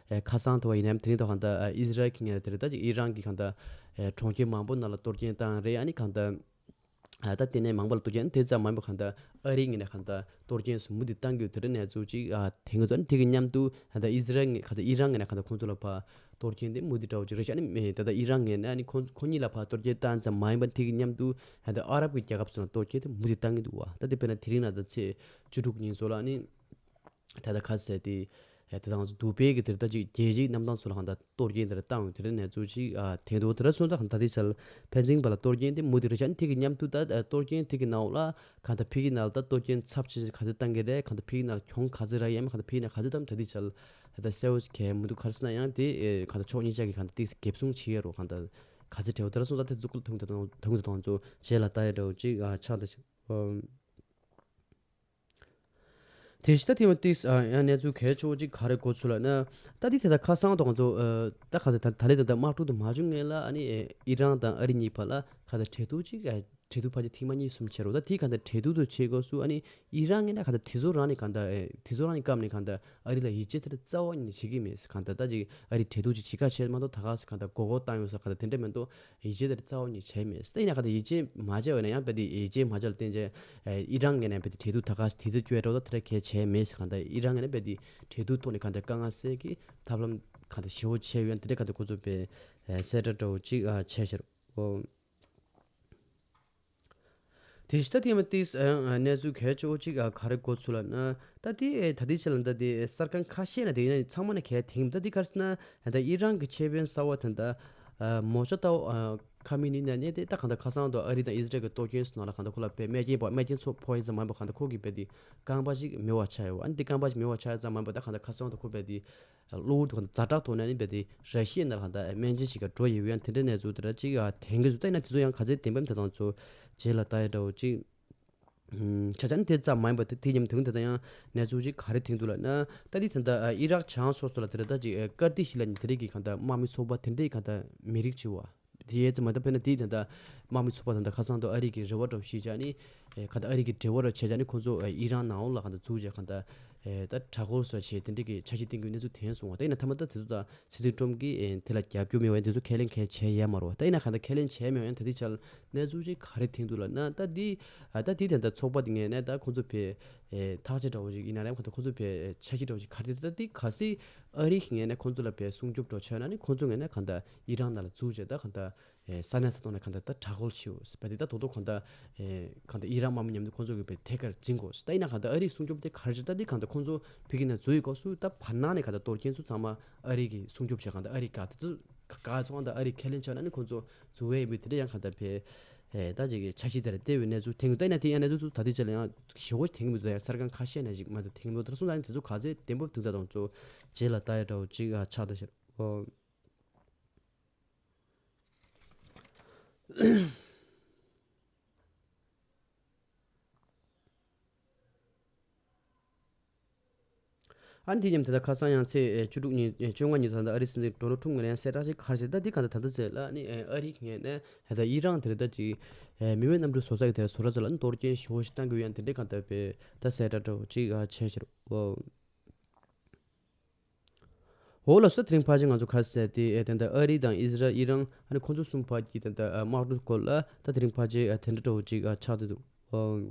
ཁ་སང་དུ་བ་ཡིན་ནམ་དེ་རིང་དུ་གང་ལྟར་ཨི་ཟི་རལ་གྱི་ངོས་ནས་དེ་རེད་ད་ཅིག་ཨི་རན་གྱི་གང་ལྟར་གྲོང་ཁྱེར་མང་པོ་ནང་ལ་གཏོར་སྐྱོན་བཏང་རེད། ཨ་ནི་གང་ལྟར། ད་དེ་ནས་མང་པོ་ལ་གཏོར་སྐྱོན་དེ་ཙམ་མ་ཡིན་པ་གང་ལྟར་ཨ་རིའི་ངོས་ནས་གང་ལྟར་གཏོར་སྐྱོན་སུ་མུ་མཐུད་བཏང་གི་ཡོད། དེ་རིང་གནས་ཚུལ་ཅིག་ཨ་དེང་གི་དོན་དེ་གི་མཉམ་དུ་ད་ལྟ་ཨི་ཟི་རལ་ངོས་གང་ལྟར་ཨི་རན་ངོས་ནས་གང་ལྟར་ཁོང་ཚོ་ལ་ཕར་གཏོར་སྐྱོན་དེ་མུ་མཐུད་འདྲ་བོ་ཅིག་རེད་ཤག་ཨ་ནི་མེད་ད་ལྟ་ཨི་རན་ངོས་ནས་ཨ་ནི་ཁོང་ཁོ་གཉིས་ལ་ཕར་གཏོར་སྐྱོན་བཏང་ཙམ་མ་ཡིན་པ་དེ་གི་མཉམ་དུ་ད་ལྟ་ཨ་རབ་ཀྱི་རྒྱལ་ཁབ་ཚོ་ལ་གཏོར་སྐྱོན་དེ་མུ་མཐུད་བཏང་གི་འདུག་བ། ད་དེ་དཔེར་ན་དེ་རིང་ནས་ད་ཚེས་བཅུ་དྲུག་ཉིན་སོགས་ལ་ཨ་ནི། ད་ལྟ་ཁ་གསལ་ཏེ། ད་ལྟ་ང་ཚོ་དུ་བྷེ་གི་དེར་ད་ཅིག་རྒྱལ་སྤྱིའི་གནམ་ཐང་ཚོ་ལ་གང་ལྟར་གཏོར་སྐྱོན་དེ་འདྲ་བཏང་ཡོད། དེ་འདྲ་གནས་ཚུལ་ཅིག་ཨ་དེང་དུ་དེ་འདྲ་སོང་ཙང་ད་ལྟའི་ཆར་ཕན་ཚུན་བར་ལ་གཏོར་སྐྱོན་དེ་མུ་མཐུད་རེད་ཤག་ཨ་ནི་དེ་གི་མཉམ་དུ་ད་གཏོར་སྐྱོན་དེ་གི་ནང་ལ་གང་ལྟར་ཕ་གི་ནང་ལ་ད་གཏོར་སྐྱོན་ཚབས་ཆེ་ཆེ་ག་ཚོད་བཏང་གི་རེད། གང་ལྟར་ཕ་གི་ནང་ལ་གྱོང་ག་ཚོད་རག་ཡས་མ་གང་ལྟར་ཕ་གི་ནང་ག་ཚོད་བཏང་ད་ལྟའི་ཆར་ད་ལྟ་གསལ་བོ་གལ་མི་འདུག་ག་རེ་ཟེར་ན་ཡང་དེ་གང་ལྟར་ཕྱོགས་གཉིས་ཆ་གི་གང་ལྟར་དེ་འགེབས་སྲུང་བྱེད་ཡས་རོ། གང་ལྟར་ག་ཚོད་བྲལ་བ་དེ་འདྲ་སོང་ཙང་དེ་ཚོ་ཐུང་ཐུང་ཐུང་ཐུང་ཚོ་རྗེས་ལ་ལྟ་ཡས་འདྲ་བོ་ཅིག་ཨ་ཆགས་འདུག་ཨ། དེ་བཞིན་ད་དེ་མ་ཏིག་ཨ་ཡང་གནས་ཚུལ་གལ་ཆེ་བོ་ཅིག་ག་རེ་གོ་ཚུལ་ལ་ན། ད་དེ་དེ་ད་ཁ་སང་དང་ང་ཚོ་ཨ་ད་ག་ཚོད་ད་ད་ལས་ད་ད་དམག་འཁྲུག་དེ་མ་བྱུང་སྔོན་ལ་ཨ་ནི་ཨེ་ཨི་རན་དང་ཨ་རི་གཉིས་བར་ལ་ག་ད་གྲོས་བསྡུར་ཅིག་ཨ་གྲོས་བསྡུར་ཕལ་ཆེར་ཐེངས་མ་གཉིས་གསུམ་བྱས་རོ། ད་དེ་ག་ད་གྲོས་བསྡུར་དུ་བྱེད་དགོས་སུ་ཨ་ནི་ཨི་རན་ངོས་ནས་ག་ད་དེ་ཚོ་རང་ནས་ག་ད་ཨེ་དེ་ཚོ་རང་ནས་བཀབ་ནས་ག་ད་ཨ་རི་ལ་ཡིད་ཆེས་དེ་རྩ་བ་ཉིད་ནས་བྱེད་ཀྱི་མེད། ག་ད་ད་ཅིག་ཨ་རི་གྲོས་བསྡུར་ཅིག་བྱེད་ཁ་བྱས་མ་གཏོགས་ད་ག་ཟེ་ག་ད་མགོ་སྐོར་བཏང་ཡོད་ས་ག་ད་དེ་འདྲ་མ་གཏོགས། ཡིད་ཆེས་དེ་རྩ་བ་ཉིད་བྱས་མེད། ད་ཡིན་ན་ག་ད་ཡིད་ཆེས་མ་བྱས་པ་ན་ཡང་རྦད་དེ་ཡིད་ཆེས་མ་བྱས་ལ་བརྟེན་བྱས་ཨི་རན་ངོས་ནས་རྦད་དེ་གྲོས་བསྡུར་ད་ག་དེ་ཚོ་བསྐྱོད་འགྲོ་ད་དེ་འདྲ་གལ་བྱས་མེད་ཟེར། ག་ད་ཨི་རན་ངོས་ནས་རྦད་དེ་གྲོས་བསྡུར་ཐོག་ནས་ག་ད་དཀའ་ངལ་སེལ་གྱི་ཐབས་ལམ་ གང་ལྟར་ཞེ་པོ་ཆེ་ཡོད་དེ་འདྲ་གང་ལྟར་ཁོ་ཚོ་པའི་གསལ་བསྒྲགས་འདྲ་བོ་ཅིག་བྱས་ཤར། ཨོ། དེ་བཞིན་ད་དེ་མ་ཏིས་གནས་ཚུལ་གལ་ཆེ་བོ་ཅིག་ག་རེ་གོ་ཚུལ་ལབ་ན། ད་དེ་ད་དེ་ཆ་ལ་ད་དེ་གསར་ཁང་ཁ་ཤས་ན་དེ་ཡིན་ན་ཚང་མ་ན་གལ་དེང་ད་དེ་ག་རེ་ཟེར་ན་ད་ཨི་རན་གྱི་ཆེད་དཔོན་གསར་བ་ད་ད་མོ་ཅོ་ཏའོ་ཁ་མི་ནི་ན་ནས་དེ་ད་གང་ལྟར་ཁ་སང་དུ་ཨ་རི་དང་ཨི་ཟི་རལ་གྱི་གཏོར་སྐྱོན་སོང་ལ་གང་ལྟར་ཁོ་ལ་བས་རྨས་སྐྱོན་པོ་རྨས་སྐྱོན་ཚོ་ཕོག་ཡིན་ཙམ་མ་ཡིན་པ་གང་ལྟར་ཁོ་གི་བས་དེ་རྐང་པ་ཞིག་མེད་པ་ཆགས་ཡོད། ཨ་ནི་དེ་རྐང་པ་ཞིག་མེད་པ་ཆགས་ཙམ་མ་ཡིན་པ་ད་གང་ལྟར་ཁ་སང་དུ་ཁོ་བས་དེ་གློ་བུར་དུ་ཛ་དྲག་ཐོག་ནས་ནི་བས་དེ་ར་ཤི་ཡའི་ནང་ལ་གང་ལྟར་སྨན་བཅོས་ཞིག་ག་འགྲོ་ཡི་ཡོད། ཡང་དེ་འདྲའི་གནས་ཚུལ་དེ་འདྲ་ཅིག་ཨ་དེང་གི་ཚུལ་ལྟ་ཡིན་ན་དེ་ཚོ་ཡང་ག་ཚད་བདེན་པ་ཡིན་ད་དང་ཚོ་རྗེས་ལ་ལྟ་ཡ་འདྲ་བོ་ཅིག་ཆ་ཆ་ནི་དེ་ཙམ་མ་ཡིན་པ་དེ་དེ་མཉམ་དུ་ད་ཡང་གནས་ཚུལ་ཅིག་ག་རེ་ཐེངས་འདུག་ལབ་ན། ད་དེ་ད་ལྟ་ཨི་རག་བྱང་ཕྱོགས་སུ་ལ་དེ་འདྲ་ད་ཅིག་ཀར་ཏི་ཤི་ལབ་ནི་དེ་རིགས་ཀྱི་གང་ལྟར་དམག་མི་ཚོགས་པ་དེ་འདྲའི་གང་ལྟར་མི་རིགས་ཅིག་བ། དེ་ཡས་ཙམ་མ་ད་དཔེར་ན་དེ་ད་ལྟ་དམག་མི་ཚོགས་པ་ད་ལྟ་ཁ་སང་དུ་ཨ་རི་གི་རེ་བ་འདྲ་བོ་ཞིག་བྱས་ནི་གང་ལྟར་ཨ་རི་གི་འབྲེལ་བ་འདྲ་བོ་བྱས་བྱས་ནི་ཁོང་ཚོ་ཨི་རན་ནང་ལོགས་ལ་གང་ལྟར་འཛུལ་བྱས་གང་ལྟར་ད་དྲག་རྒོལ་སོགས་བྱས་དེ་འདྲའི་གི་འཆར་གཞི་བཏིང་དགོས་གནས་ཚུལ་ཐོན་སོང་བ། ད་ཡིན་ན་མཐའ་མ་ད་དེ་ཚོ་ད་སྲིད་འཛིན་ཀྲོམ་གྱིས་ཨེ་དེ་ལ་རྒྱབ་སྐྱོར་མེད་པ་ཡིན་དེ་ཚོ་ཁས་ལེན་གལ་བྱས་ཡོད་མ་རེད་བ། ད་ཡིན་ན་གང་ལྟར་ཁས་ལེན་བྱས་མེད་པ་ཡིན་ད་དེ་ཆ་ལ་གནས་ཚུལ་ཅིག་ག་རེ་ཐེངས་འདུག་ལབ་ན། ད་དེ་ཨ་ད་དེ་དེ་འདྲ་ཚོགས་པ་དེ་ངས་ནས་ད་ཁོང་ཚོ་བས་ཨེ་ཐག་གཅོད་འདྲ་བོ་ཞིག་ཡིན་ན་རེད། གང་ལྟར་ཁོང་ཚོ་བས་འཆར་གཞི་འདྲ་བོ་ཞིག་ག་རེ་ད་དེ་གལ་སྲིད་ཨ་རི་ངས་ནས་ཁོང་ཚོ་ལ་བས་སྲུང་སྐྱོབ་འདྲ་བྱས་ན་ནི་ཁོང་ཚོ་ངས་ནས་གང་ལྟར་ཨི་རན་ནང་ལ་འཛུལ་བྱས་ད་གང་ལྟར་ཨེ་ས་གནས་ས་ཐོག་ནས་གང་ལྟར་ད་དྲག་རྒོལ་བྱེད་འོས་བས་དེ་ད་དོ་དོ་གང་ལྟར་ཨེ་གང་ལྟར་ཨི་རན་དམག་མི་མཉམ་དུ་ཁོང་ཚོ་གི་བས་ཐད་ཀར་འཛིང་དགོས། ད་ཡིན་ན་གང་ལྟར་ཨ་རིའི་སྲུང་སྐྱོབ་དེ་ག་རེ་བྱས་ད་དེ་གང་ལྟར་ཁོང་ཚོ་ཕ་གི་ནས་འཛུལ་ཡི་སྐབས་སུ་ད་བར་སྣང་ནས་གང་ལྟར་གཏོར་སྐྱོན་ཚོ་ཚང་མ་ཨ་རི་གི་སྲུང་སྐྱོབ་བྱས་གང་ལྟར་ཨ་རི་ག་དེ་ཚོ་ག་ཚོང་ད་ཨ་རི་ཁས་ལེན་བྱས་ན་ནི་ཁོང་ཚོ་འཛུལ་བའི་མི་དེ་འདྲ་ཡང་གང་ལྟར་བས་ཨེ་ད་ཅིག་གི་འཆར་གཞི་དེར་བལྟས་པའི་གནས་ཚུལ་ཐེངས་ད་ཡིན་ན་དེ་ཡང་གནས་ཚུལ་ཚོ་ད་དེ་ཆ་ལ་ཡང་ཞེ་པོ་ཐེངས་མི་འདུག་ད་ཡང་གསར་ཁང་ཁ་ཤས་ནས་ཅིག་མ་གཏོགས་ཐེངས་མི་འདུག་ད་སོང་ད་ཡང་དེ་ཚོ་ག་ཚད་བདེན་པ་འདུག་ད་དང་ཚོ་རྗེས་ལ་ལྟ་ཡ་འདྲ་བོ་ཅིག་ཨ་ཆགས་ད་ཤར་ཨོ། ཨ་ནི་དེ་མཉམ་དེ་ལྟར་ཁ་སང་ཡང་ཚེས་བཅུ་དྲུག་ཉིན་བཅོ་ལྔ་ཉིན་ཐོག་ཨ་རིའི་སྲིད་འཛིན་ཌོ་ནལ་ཊམ་ངོས་ནས་གསལ་བསྒྲགས་ཤིག་ག་རེ་བྱས་ད་འདི་གང་ལྟར་ད་ལྟ་ཚེས་ལ་ཨ་ནི་ཨ་རིའི་ངོས་ནས་ད་ལྟ་ཨི་རན་དེ་ལྟ་ཅིག་མི་མེད་གནམ་གྲུ་བཟོ་ས་གི་དེ་བཟོ་གྲྭ་ཚོ་ལ་ཨ་ནི་གཏོར་སྐྱོན་ཞེ་པོ་ཞིག་བཏང་གི་ཡོད། ཨ་ནི་དེ་འདྲའི་གང་ལྟར་བས་ད་གསལ་བསྒྲགས་འདྲ་བོ་ཅིག་བྱས་ཤར་ཨོ། འོ་ལགས་སོ། དེ་རིང་ཕལ་ཆེར་ང་ཚོ་ཁ་གསལ་ཏེ་ཨེ་ད་ལྟ་ཨ་རི་དང་ཨི་ཟི་རལ་ཨི་རན་ཨ་ནི་ཁོང་ཚོ་གསུམ་བར་གྱི་ད་ལྟ་དམག་འཁྲུག་སྐོར་ལ་ད་དེ་རིང་ཕལ་ཆེར་ཨ་དེ་འདྲ་འདྲ་བོ་ཅིག་ཨ་ཆགས་བསྡད་འདུག་ཨོ།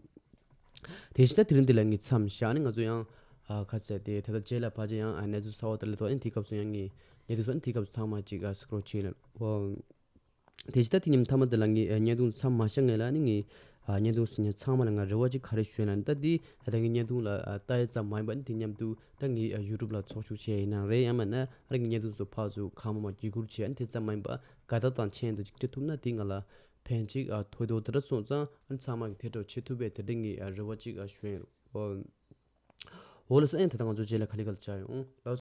དེ་བཞིན་ད་དེ་རིང་འདི་ལ་ངས་མཚམས་བཞག་ནས་ང་ཚོ་ཡང་ཨ་ཁ་གསལ་ཏེ་ད་ལྟ་རྗེས་ལ་ཕལ་ཆེར་ཡང་ཨ་གནས་ཚུལ་གསར་བ་དེ་ལ་ཐོག་ཨ་ནི་དེའི་སྐབས་སུ་ཡང་ངས་བརྙན་ཐུང་སོགས་ཨ་ནི་དེའི་སྐབས་སུ་ཚང་མ་ཅིག་ཨ་སི་ཀྲོལ་བྱས་ན་ཨོ། དེ་བཞིན་ད་དེ་ཉིན་མཐའ་མ་དེ་ལ་ངས་བརྙན་ཐུང་མཚམས་མ་བཞག་ངེས་ལ་ནི་ངས་བརྙན་ཐུང་ཚང་མ་ལ་ང་རེ་བ་ཅིག་ག་རེ་ཞུ་ན་ད་འདི་ད་ངའི་བརྙན་ཐུང་ལ་ལྟ་ཡ་ཙམ་མ་ཡིན་པ་ནི་དེ་མཉམ་དུ་ད་ངའི་ཡུ་ཊུབ་ལ་ཚོགས་ཞུགས་བྱས་ཡིན་ན་རེད། ཡང་མིན་ན་ཨ་རི་ངའི་བརྙན་ཐུང་ཚོ་ཕར་ཚུར་གང་མང་མང་བརྒྱུད་བསྐུར་བྱས་ཨ་ནི་དེ་ཙམ་མ་ཡིན་པ་དགའ་རྟགས་དང་མཆན་དུ་ཅིག་སྤྲད་ཐུབ་ན་དེ་ང་ལ་ཕན་ཅིག་ཐོགས་འདུག་དེ་འདྲ་སོང་ཙང་ཨ་ནི་ཚང་མ་གི་ཐད་གཏོགས་བྱེད་ཐུབ་པའི་དེ་འདྲ་ངས་རེ་བ་ཅིག་ཞུ་ཡིན། འོ་ལགས་སོ། ཨ་ནི་ད་ལྟ་ང་ཚོ་རྗེས་ལ་ག་ལེ་ག་ལེ་བཅར་ཡོང་།